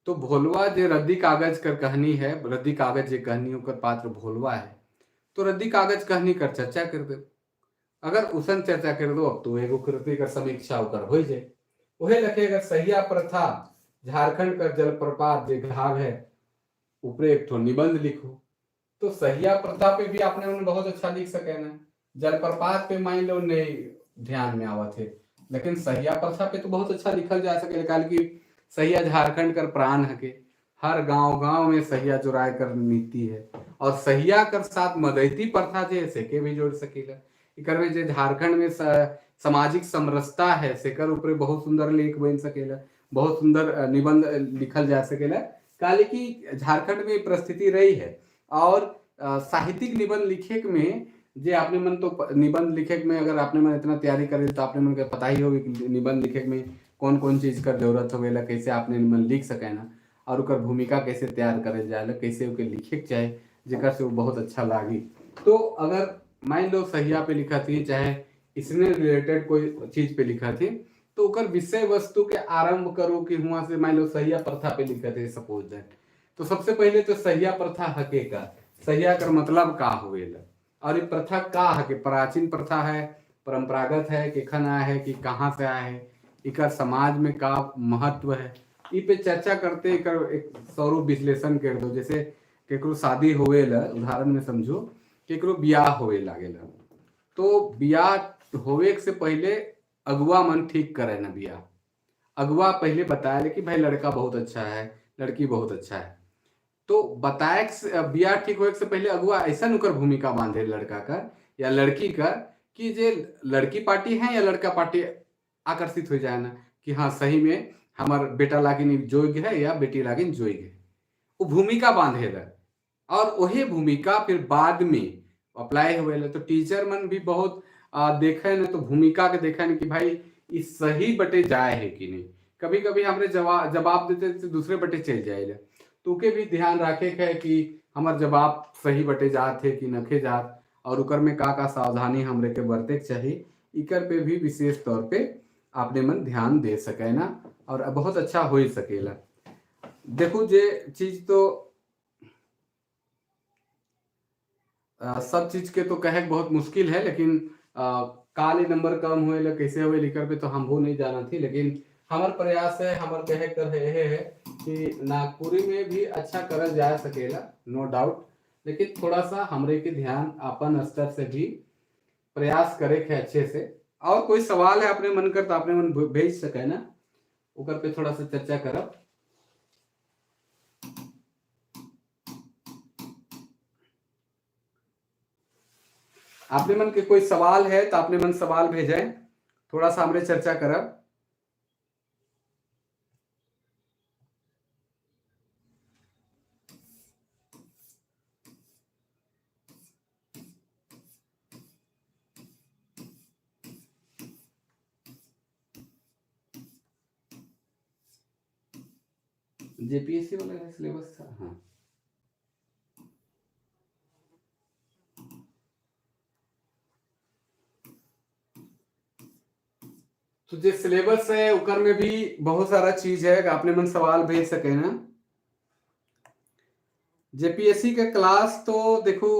तो भोलवा जे रद्दी कागज कर कहानी है, रद्दी कागज जे कहानी ओकर पात्र भोलवा है, तो रद्दी कागज कहानी कर चर्चा कर दो। अगर उसन चर्चा कर दो अब तो एगो कृति कर समीक्षा ओकर हो जाए। वही लखे अगर सहिया प्रथा झारखंड कर जलप्रपात जे घाघ है ऊपरे एक ठो निबंध लिखो, तो सहिया प्रथा पे भी आपने उन्हें बहुत अच्छा लिख सके ना। जलप्रपात पे मान लो नहीं ध्यान में आवत है, लेकिन सहिया प्रथा पे तो बहुत अच्छा लिखल जा सके। काल की सहिया झारखंड कर प्राण हके, हर गांव गांव में सहिया जुराय कर नीति है, और सहिया कर साथ मदैती प्रथा जे सेके भी जोड़ सकीला। इकर में जे झारखंड में सामाजिक समरसता है सेकर ऊपर बहुत सुंदर लेख बन सकेला, बहुत सुंदर निबंध लिखल जा सकेला। काले की झारखंड में परिस्थिति रही है। और साहित्यिक निबंध लिखे में जे आपने मन तो निबंध लिखे में अगर आपने मन इतना तैयारी करे तो आपने मन के पता ही होगी कि निबंध लिखे में कौन कौन चीज़ कर जरूरत होवेला, कैसे आपने निबंध लिख सके ना, और उकर भूमिका कैसे तैयार करे जाए, कैसे ओके लिखे के चाहे जेकर से वो बहुत अच्छा लागी। तो अगर मान लो सहिया पे लिखा थी चाहे इसने रिलेटेड कोई चीज पे लिखा थी, तो ओकर विषय वस्तु के आरंभ करो कि हुआ से मान लो सहिया प्रथा पे लिखा थे सपोज that, तो सबसे पहले तो सहिया प्रथा हके का, सहिया कर मतलब का होवेला और ये प्रथा का हके, प्राचीन प्रथा है, परंपरागत है, केखन आया है कि कहाँ से आया है, इकर समाज में का महत्व है, इ पे चर्चा करते एकर एक स्वरूप विश्लेषण कर दो। जैसे केकरो शादी होवेला, उदाहरण में समझो केकरो बियाह होवे लागेला, तो बियाह होवे से पहले अगुआ मन ठीक करे ना बियाह, अगुआ पहले बताया कि भाई लड़का बहुत अच्छा है, लड़की बहुत अच्छा है, तो बताए बियाह ठीक होए से पहले अगुआ ऐसा नुकर भूमिका बांधे लड़का का या लड़की का कि जे लड़की पार्टी है या लड़का पार्टी आकर्षित हो जाए ना कि हाँ सही में हमार बेटा लागिन जोग है या बेटी लागिन जोग है, वो भूमिका बांधेला और वही भूमिका फिर बाद में अप्लाई हुए। तो टीचर मन भी बहुत देखे न तो भूमिका के देखे न कि भाई इस सही बटे जाए है कि नहीं। कभी कभी हमरे जवाब देते तो दूसरे बटे चल जाए, तो के भी ध्यान रखे के है कि हमार जवाब सही बटे जात है कि नखे जात, और उकर में का का सावधानी हमरे के बरते के चाहिए, इकर पे भी विशेष तौर पे आपने मन ध्यान दे सके ना, और बहुत अच्छा हो ही सकेला। देखो जे चीज तो सब चीज के तो कहे बहुत मुश्किल है, लेकिन काले नंबर कम हुए ला कैसे हुए लिखकर पे तो हम वो नहीं जाना थी, लेकिन हमार प्रयास है, हमार कहे कर है कि नागपुरी में भी अच्छा करल जा सकेला नो डाउट, लेकिन थोड़ा सा हमरे के ध्यान अपन स्तर से भी प्रयास करे के अच्छे से। और कोई सवाल है अपने मन कर तो अपने मन भेज सके ना, ओकर पे थोड़ा सा चर्चा करब। आपने मन के कोई सवाल है तो आपने मन सवाल भेजे, थोड़ा सा हमरे चर्चा करब। जेपीएससी वाला सिलेबस था, हाँ। तो जो सिलेबस है उकर में भी बहुत सारा चीज है, आपने मन सवाल भेज सके ना। जेपीएससी के क्लास तो देखो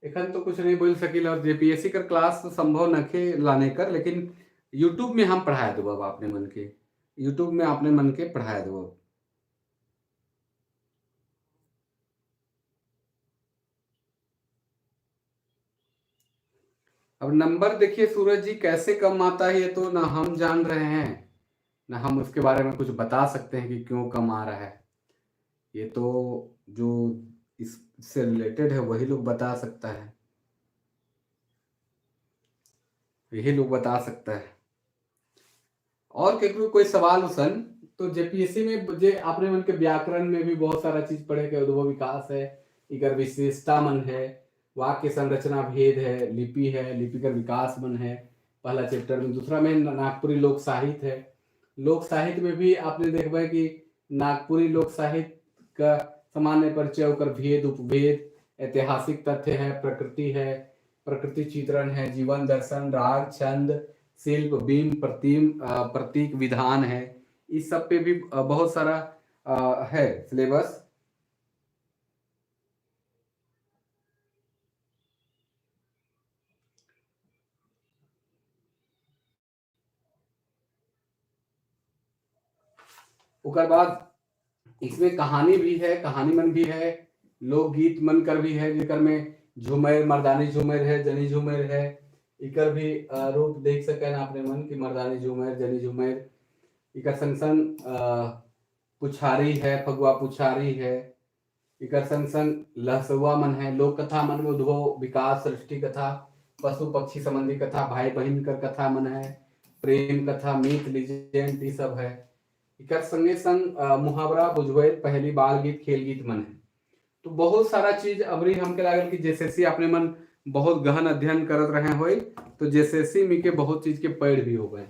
एखन तो कुछ नहीं बोल सकील, और जेपीएससी का क्लास तो संभव नखे लाने कर, लेकिन यूट्यूब में हम पढ़ाए देब आपने मन के, यूट्यूब में आपने मन के पढ़ाए देब। अब नंबर देखिए सूरज जी कैसे कम आता है ये तो ना हम जान रहे हैं ना हम उसके बारे में कुछ बता सकते हैं कि क्यों कम आ रहा है। ये तो जो इससे रिलेटेड है वही लोग बता सकता है, यही लोग बता सकता है। और केकरो कोई सवाल उसन तो जेपीएससी में जे आपने मन के व्याकरण में भी बहुत सारा चीज पढ़े के उद्भव विकास है, इकर विशेषता मन है, वाक्य संरचना भेद है, लिपि है, लिपि कर विकास मन है पहला चैप्टर में। दूसरा में नागपुरी लोक साहित्य है। लोक साहित्य में भी आपने देखबे कि नागपुरी लोक साहित्य का सामान्य परिचय, ओकर भेद उपभेद, ऐतिहासिक तथ्य है, प्रकृति है, प्रकृति चित्रण है, जीवन दर्शन, राग, छंद, शिल्प, बिंब, प्रतिम, प्रतीक विधान है। इस सब पे भी बहुत सारा है सिलेबस। ओकर बाद इसमें कहानी भी है, कहानी मन भी है, लोकगीत मन कर भी है, जेकर में झुमेर, मर्दानी झुमेर है, जनी झुमेर है, इकर भी रूप देख सकें आपने मन की मर्दानी झुमेर, जनी झुमेर। इकर संग संग पुछारी है, फगुआ पुछारी है, इकर संग संग लहसुआ मन है, लोक कथा मन में उद्भव विकास, सृष्टि कथा, पशु पक्षी संबंधी कथा, भाई बहन कर कथा मन है, प्रेम कथा, मिथ, लीजेंड, ये सब है। इकर संगे संग मुहावरा, बुझवेल, पहली बाल गीत, खेल गीत मन है। तो बहुत सारा चीज अबरी हमके लागल कि जैसे अपने मन बहुत गहन अध्ययन करत रहे होई तो जैसे मी के बहुत चीज के पढ़ भी हो गए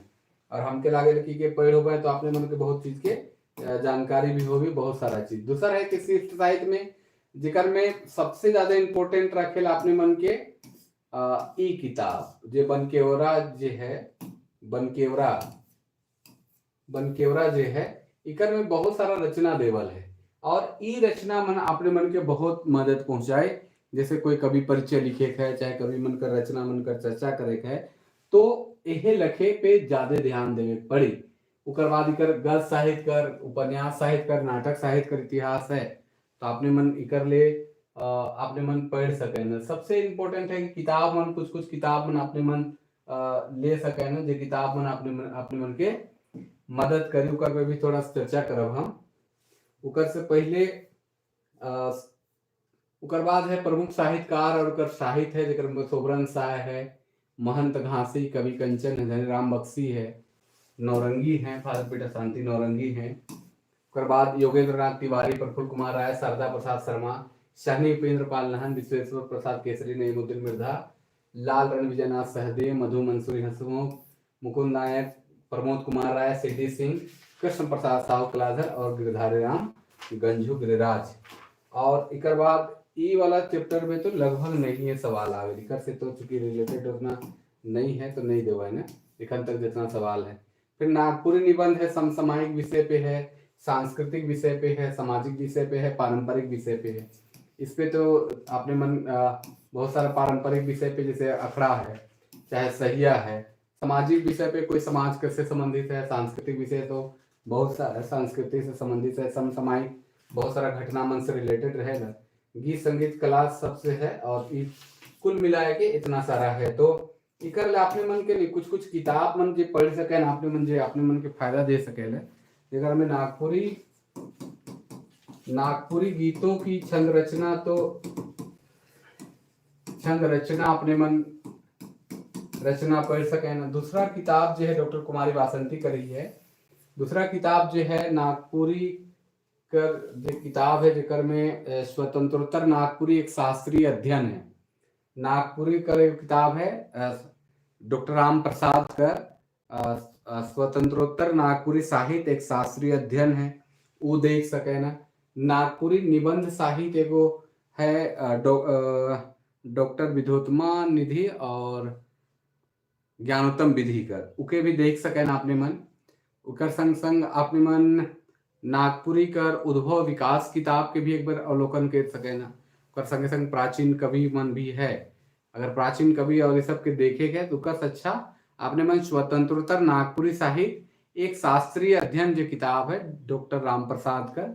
और हमके लागल कि के पढ़ हो गए तो अपने मन के बहुत चीज के जानकारी भी होगी, बहुत सारा चीज। दूसरा है कि शिष्ट साहित्य में जिकर में सबसे ज्यादा इम्पोर्टेंट रखेला अपने मन के ई किताब जे बनकेवरा जे है, बनकेवरा, बनकेवरा जे है, इकर में बहुत सारा रचना देवल है और ई रचना मन अपने मन के बहुत मदद पहुंचाए। जैसे कोई कवि परिचय लिखे है, चाहे कवि मन कर रचना मन कर चर्चा करे है, तो यहे लखे पे ज्यादा ध्यान देवे पड़ी। उकर बाद इकर गद्य साहित्य कर, उपन्यास साहित्य कर, नाटक साहित्य कर इतिहास है, तो आपने मन इकर ले आपने मन पढ़ सके न। सबसे इम्पोर्टेंट है कि किताब मन कुछ कुछ किताब मन अपने मन ले सके न, जे किताब मन अपने मन के मदद करी। उकर पे भी थोड़ा चर्चा करब हम। उकर से पहले उकर बाद है प्रमुख साहित्यकार और उकर साहित्य है, जेकर में सोबरन साय है, महंत घासी, कवि कंचन है, धनीराम बख्शी है, नौरंगी हैं, फादर पीटर शांति नौरंगी हैं। उकर बाद योगेंद्र नाथ तिवारी, प्रफुल्ल कुमार राय, शारदा प्रसाद शर्मा, सहनी उपेंद्र पाल नहन, विश्वेश्वर प्रसाद केसरी, नईमुद्दीन मिर्धा, लाल रणविजयनाथ सहदेव, मधु मंसूरी हंसमुख, मुकुंद नायक, प्रमोद कुमार राय, सिद्धि सिंह, कृष्ण प्रसाद साहू कलाधर और गिरधारी राम गंजू गिरिराज। और इकर बाद ई वाला चैप्टर में तो लगभग नहीं है सवाल आवे, इकर से तो चूंकि रिलेटेड उतना नहीं है तो नहीं देवा है ना एखन तक जितना सवाल है। फिर नागपुरी निबंध है, समसामयिक विषय पे है, सांस्कृतिक विषय पे है, सामाजिक विषय पे है, पारंपरिक विषय पे है। इस पे तो आपने मन बहुत सारा पारंपरिक विषय पे जैसे अखड़ा है, चाहे सहिया है, सामाजिक विषय पे कोई समाज कैसे संबंधित है, सांस्कृतिक विषय तो बहुत सारा संस्कृति से संबंधित है, समसामयिक बहुत सारा घटना मन से रिलेटेड रहेगा, गीत संगीत कला सबसे है और कुल मिलाए के इतना सारा है। तो इकर ले अपने मन के लिए कुछ कुछ किताब मन जे पढ़ सके ना अपने मन जे अपने मन के फायदा दे सके ले। अगर हमें नागपुरी नागपुरी गीतों की छंद रचना, तो छंद रचना अपने मन रचना पढ़ सके ना। दूसरा किताब जो है डॉक्टर कुमारी वासंती करी है। दूसरा किताब जो है नागपुरी कर जो किताब है जेकर में स्वतंत्रोत्तर नागपुरी एक शास्त्रीय अध्ययन है। नागपुरी कर एक किताब है डॉक्टर राम प्रसाद कर स्वतंत्रोत्तर नागपुरी साहित्य एक शास्त्रीय अध्ययन है, वो देख सके ना। नागपुरी निबंध साहित्य एगो है डॉक्टर विद्योत्मा निधि और ज्ञानोत्तम विधि कर, उके भी देख सके ना अपने मन। उकर संग संग अपने मन नागपुरी कर उद्भव विकास किताब के भी एक बार अवलोकन कर सके ना। उकर संगे संग प्राचीन कवि मन भी है, अगर प्राचीन कवि और ये सब के देखे गए तो उकर से अच्छा आपने मन स्वतंत्रोत्तर नागपुरी साहित्य एक शास्त्रीय अध्ययन जो किताब है डॉक्टर राम प्रसाद का,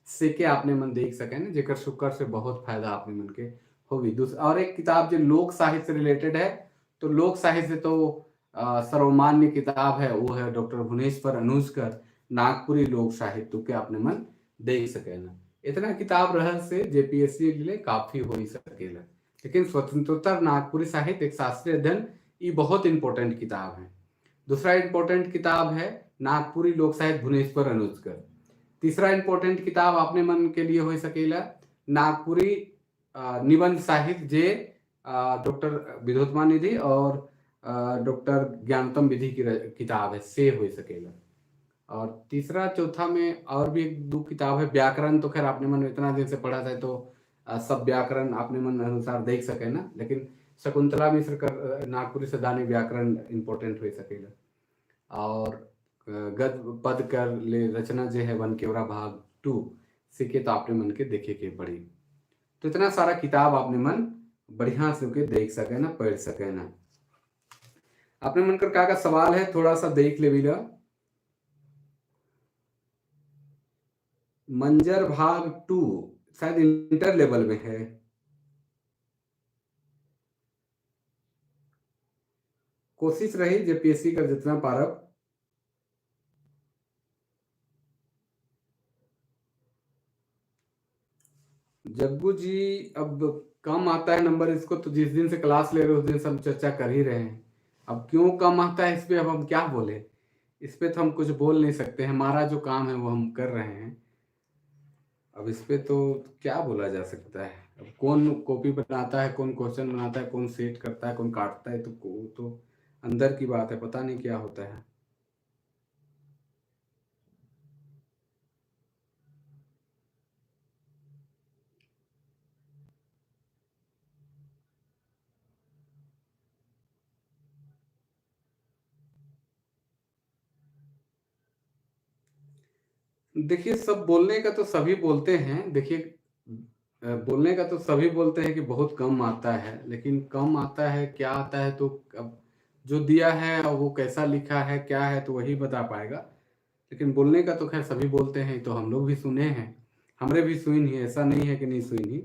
से के आपने मन देख सके ना, जेकर शुक्र से बहुत फायदा आपने मन के होगी। दूसरा और एक किताब जो लोक साहित्य से रिलेटेड है, तो लोक साहित्य तो सर्वमान्य किताब है, वो है डॉक्टर भुवनेश्वर अनुजकर नागपुरी लोक साहित्य के आपने मन देख सके ना। इतना किताब रहल से जेपीएससी के लिए काफी हो ही सकेला। लेकिन स्वतंत्रता नागपुरी साहित्य एक शास्त्रीय अध्ययन ये बहुत इंपॉर्टेंट किताब है। दूसरा इंपॉर्टेंट किताब है नागपुरी लोक साहित्य भुवनेश्वर अनुजकर। तीसरा इंपॉर्टेंट किताब अपने मन के लिए हो सकेला नागपुरी निबंध साहित्य जे डॉक्टर विद्योत्मा निधि और डॉक्टर ज्ञानतम विधि की किताब है, से हो सकेला। और तीसरा चौथा में और भी एक दो किताब है। व्याकरण तो खैर आपने मन इतना दिन से पढ़ा था तो सब व्याकरण आपने मन अनुसार देख सके ना, लेकिन शकुंतला मिश्र कर नागपुरी सदानी व्याकरण इम्पोर्टेंट हो सकेला। और गद पद कर ले रचना जो है वन केवरा भाग 2 सीखे तो आपने मन के देखे के पड़ी। तो इतना सारा किताब आपने मन बढ़िया से के देख सके ना, पढ़ सके ना। आपने मन कर का का सवाल है थोड़ा सा देख ले भी। मंजर भाग 2 शायद इंटर लेवल में है। कोशिश रही जेपीएससी का जितना पारब। जग्गू जी अब कम आता है नंबर इसको, तो जिस दिन से क्लास ले रहे हो उस दिन से हम चर्चा कर ही रहे हैं। अब क्यों कम आता है इस पे अब हम क्या बोले, इस पे तो हम कुछ बोल नहीं सकते। हमारा जो काम है वो हम कर रहे हैं, अब इस पे तो क्या बोला जा सकता है। अब कौन कॉपी बनाता है, कौन क्वेश्चन बनाता है, कौन सेट करता है, कौन काटता है, तो अंदर की बात है, पता नहीं क्या होता है। देखिए सब बोलने का तो सभी बोलते हैं, देखिए बोलने का तो सभी बोलते हैं कि बहुत कम आता है, लेकिन कम आता है क्या आता है तो अब जो दिया है और वो कैसा लिखा है क्या है तो वही बता पाएगा। लेकिन बोलने का तो खैर सभी बोलते हैं, तो हम लोग भी सुने हैं, हमरे भी सुन ही, ऐसा नहीं है कि नहीं सुन ही।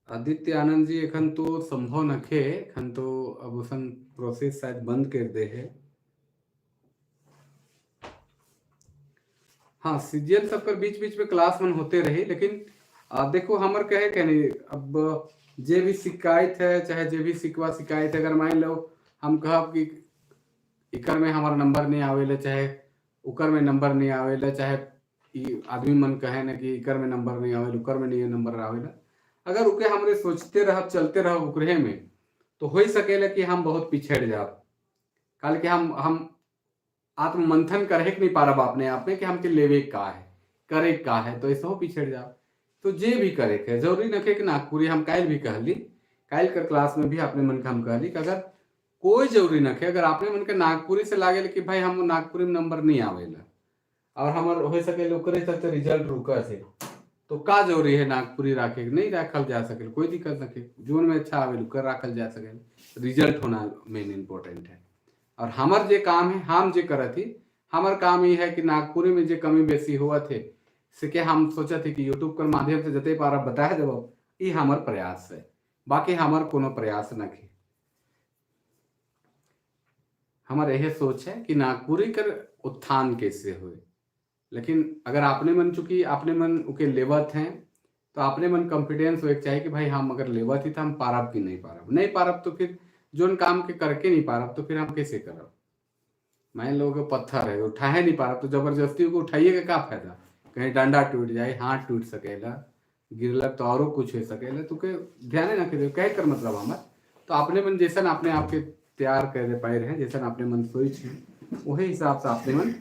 आदित्य आनंद जी एखन तो संभव नखे, एखन तो अब उसन प्रोसेस शायद बंद कर दे है। हाँ सीजीएल सब पर बीच बीच में क्लास मन होते रहे, लेकिन देखो हमर कहे के नहीं, अब जे भी शिकायत है चाहे जे भी शिकवा शिकायत है, अगर मान लो हम कहब कि इकर में हमारा नंबर नहीं आवेला, चाहे उकर में नंबर नहीं आवेला, चाहे आदमी मन कहे ना कि इकर में नंबर नहीं आवेला उकर में नहीं नंबर आवेला, अगर उके हमरे सोचते रह चलते रह उकरे में तो हो ही सकेला कि हम बहुत पिछड़ जाब। काल के हम आत्ममंथन करे के नहीं पारब अपने आप में कि हमके लेवे का है करे का है, तो ऐसे हो पिछड़ जाब। तो जे भी करे के जरूरी न कि नागपुरी, हम काल भी कहली, काल कर क्लास में भी अपने मन के हम कहली कि अगर कोई जरूरी न है, अगर अपने मन के नागपुरी से लागे कि भाई हम नागपुरी में नंबर नहीं आवेला और हमार हो सके ओकरे चलते रिजल्ट रुका से, तो का जरूरी है नागपुरी राखे, नहीं राखल जा सके, कोई दिक्कत नहीं, जोन में अच्छा आवे कर राखल जा सके, रिजल्ट होना मेन इम्पोर्टेंट है। और हमार जे काम है हम जे करत ही, हमार काम ये है कि नागपुरी में जे कमी बेसी हुआ थे से के हम सोचा थे कि यूट्यूब के माध्यम से जते पारा बताए देव, ये हमार प्रयास है, बाकी हमार कोनो प्रयास न है। हमार यह सोच है कि नागपुरी कर उत्थान कैसे हुए, लेकिन अगर आपने मन चूंकि आपने मन ओके लेवत हैं तो आपने मन कॉन्फिडेंस हो चाहिए कि भाई हम अगर लेवत ही तो हम पारब कि नहीं पारब, नहीं पारब तो फिर जोन काम के करके नहीं पारब तो फिर हम कैसे करब। मान लो पत्थर है उठाए नहीं पारब तो जबरदस्ती को उठाइए का फायदा, कहीं डंडा टूट जाए, हाथ टूट सकेला, गिरलक तो औरों कुछ हो सकेला, तो के ध्यान ना के कह कर मतलब हमार तो अपने मन जैसन अपने आप के तैयार कर पाए रहे, जैसन अपने मन सोच है वही हिसाब से अपने मन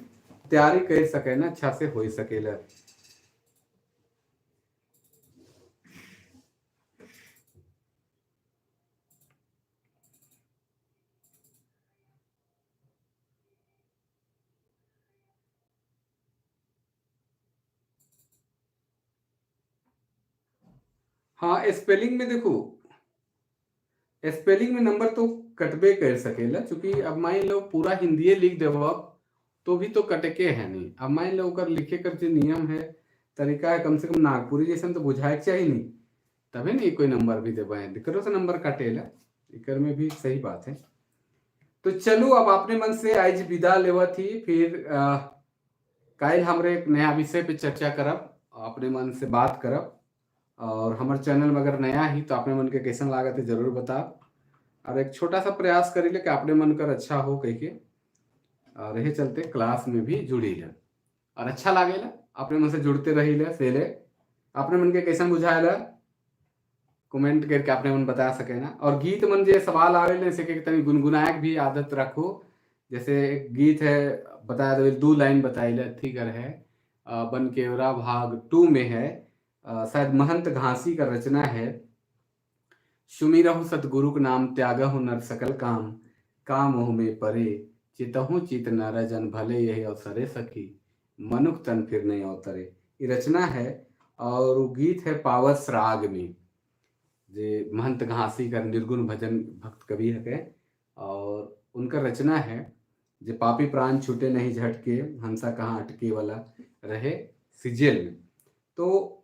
तैयारी कर सके ना, अच्छा से हो सकेला। हाँ, स्पेलिंग में देखो, स्पेलिंग में नंबर तो कटबे कर सकेला, चूंकि अब मान लो पूरा हिंदीए लिख देबो अब तो भी तो कटके है नहीं। अब मान लो ओकर लिखे कर जो नियम है, तरीका है, कम से कम नागपुरी जैसन तो बुझाए के चाहिए नहीं, तभी नहीं कोई नंबर भी देबा है, एकरो से नंबर काटेला, एकर में भी सही बात है। तो चलो, अब अपने मन से आज विदा लेवा थी। फिर काल हमरे एक नया विषय पे चर्चा करब, अपने मन से बात करब। और हमारे चैनल में अगर नया ही तो अपने मन के कैसन लागत है, जरूर बताब। और एक छोटा सा प्रयास करी ले कि अपने मन कर अच्छा हो कह के, और यही चलते क्लास में भी जुड़ी ले और अच्छा लागेला अपने मन से जुड़ते रही ले। से ले अपने मन के कैसन बुझाएला, कमेंट करके अपने मन बता सके ना। और गीत मन जे सवाल आवे, जैसे कि तनी गुनगुनाए के भी आदत रखो। जैसे एक गीत है, बता दे, दो लाइन बताइले थी कर है, बनकेवरा भाग 2 में है, शायद महंत घासी का रचना है। सुमिरहु सतगुरु के नाम, त्यागहु नर सकल काम, काम में परे चितहु चित नर जन, भले यही अवसरे सखी, मनुख तन फिर नहीं अवतरे। ये रचना है और वो गीत है पावस राग में, जे महंत घासी का निर्गुण भजन भक्त कवि है और उनका रचना है, जे पापी प्राण छूटे नहीं झटके, हंसा कहाँ अटके वाला रहे सिजेल में। तो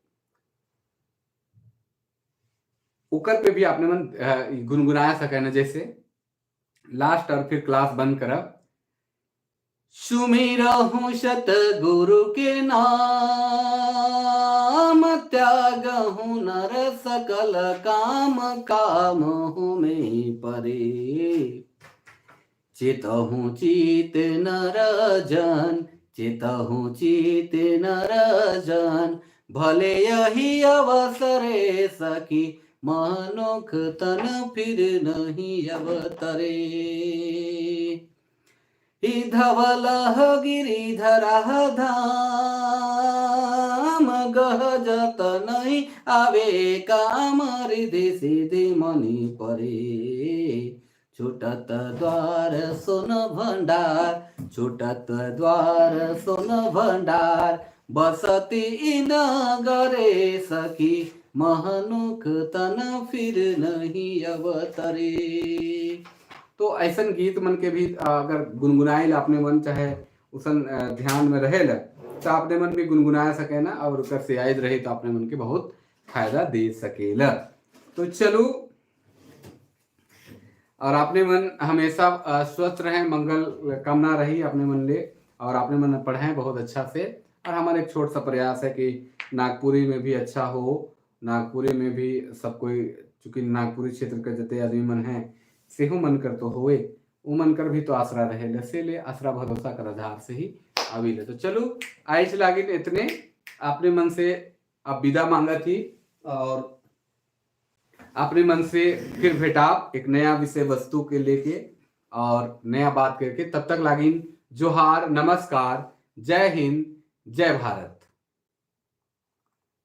ओकर पे भी आपने मन गुनगुनाया सके ना। जैसे लास्ट और फिर क्लास बंद करब। सुमिरहु सतगुरु के नाम, त्यागहु नर सकल काम, काम में परे चितहु चित नर जन, चितहु चित नर जन, भले यही अवसरे सखी, मनुख तन फिर नहीं अवतरे। ही धवल गिरिधर धाम, गह जत नहीं आवे काम, रिधि सिद्धि मनि परे। छूटत द्वार सोन भंडार, छूटत द्वार सोन भंडार, बसती नगरे सखी, महनुख तन फिर नहीं अवतरे। तो ऐसा गीत मन के भी अगर गुनगुनाए ला अपने मन, चाहे उसन ध्यान में रहे ला, तो अपने मन भी गुनगुना सके ना, और उकर से याद रहे तो अपने मन के बहुत फायदा दे सकेला। तो चलो, और अपने मन हमेशा स्वस्थ रहें, मंगल कामना रही अपने मन ले, और अपने मन पढ़ें बहुत अच्छा से। और हमारा एक छोटा सा प्रयास है कि नागपुरी में भी अच्छा हो, नागपुरी में भी सब कोई, चूंकि नागपुरी क्षेत्र के जते आदमी मन है, सेहू मन कर तो होए, उ मन कर भी तो आसरा रहे ले, से ले आसरा भरोसा कर आधार से ही आवी ले। तो चलो, आइज लागिन इतने, अपने मन से अब विदा मांगा थी और अपने मन से फिर भेटाब एक नया विषय वस्तु के लेके और नया बात करके। तब तक लागिन जोहार, नमस्कार, जय हिंद, जय भारत।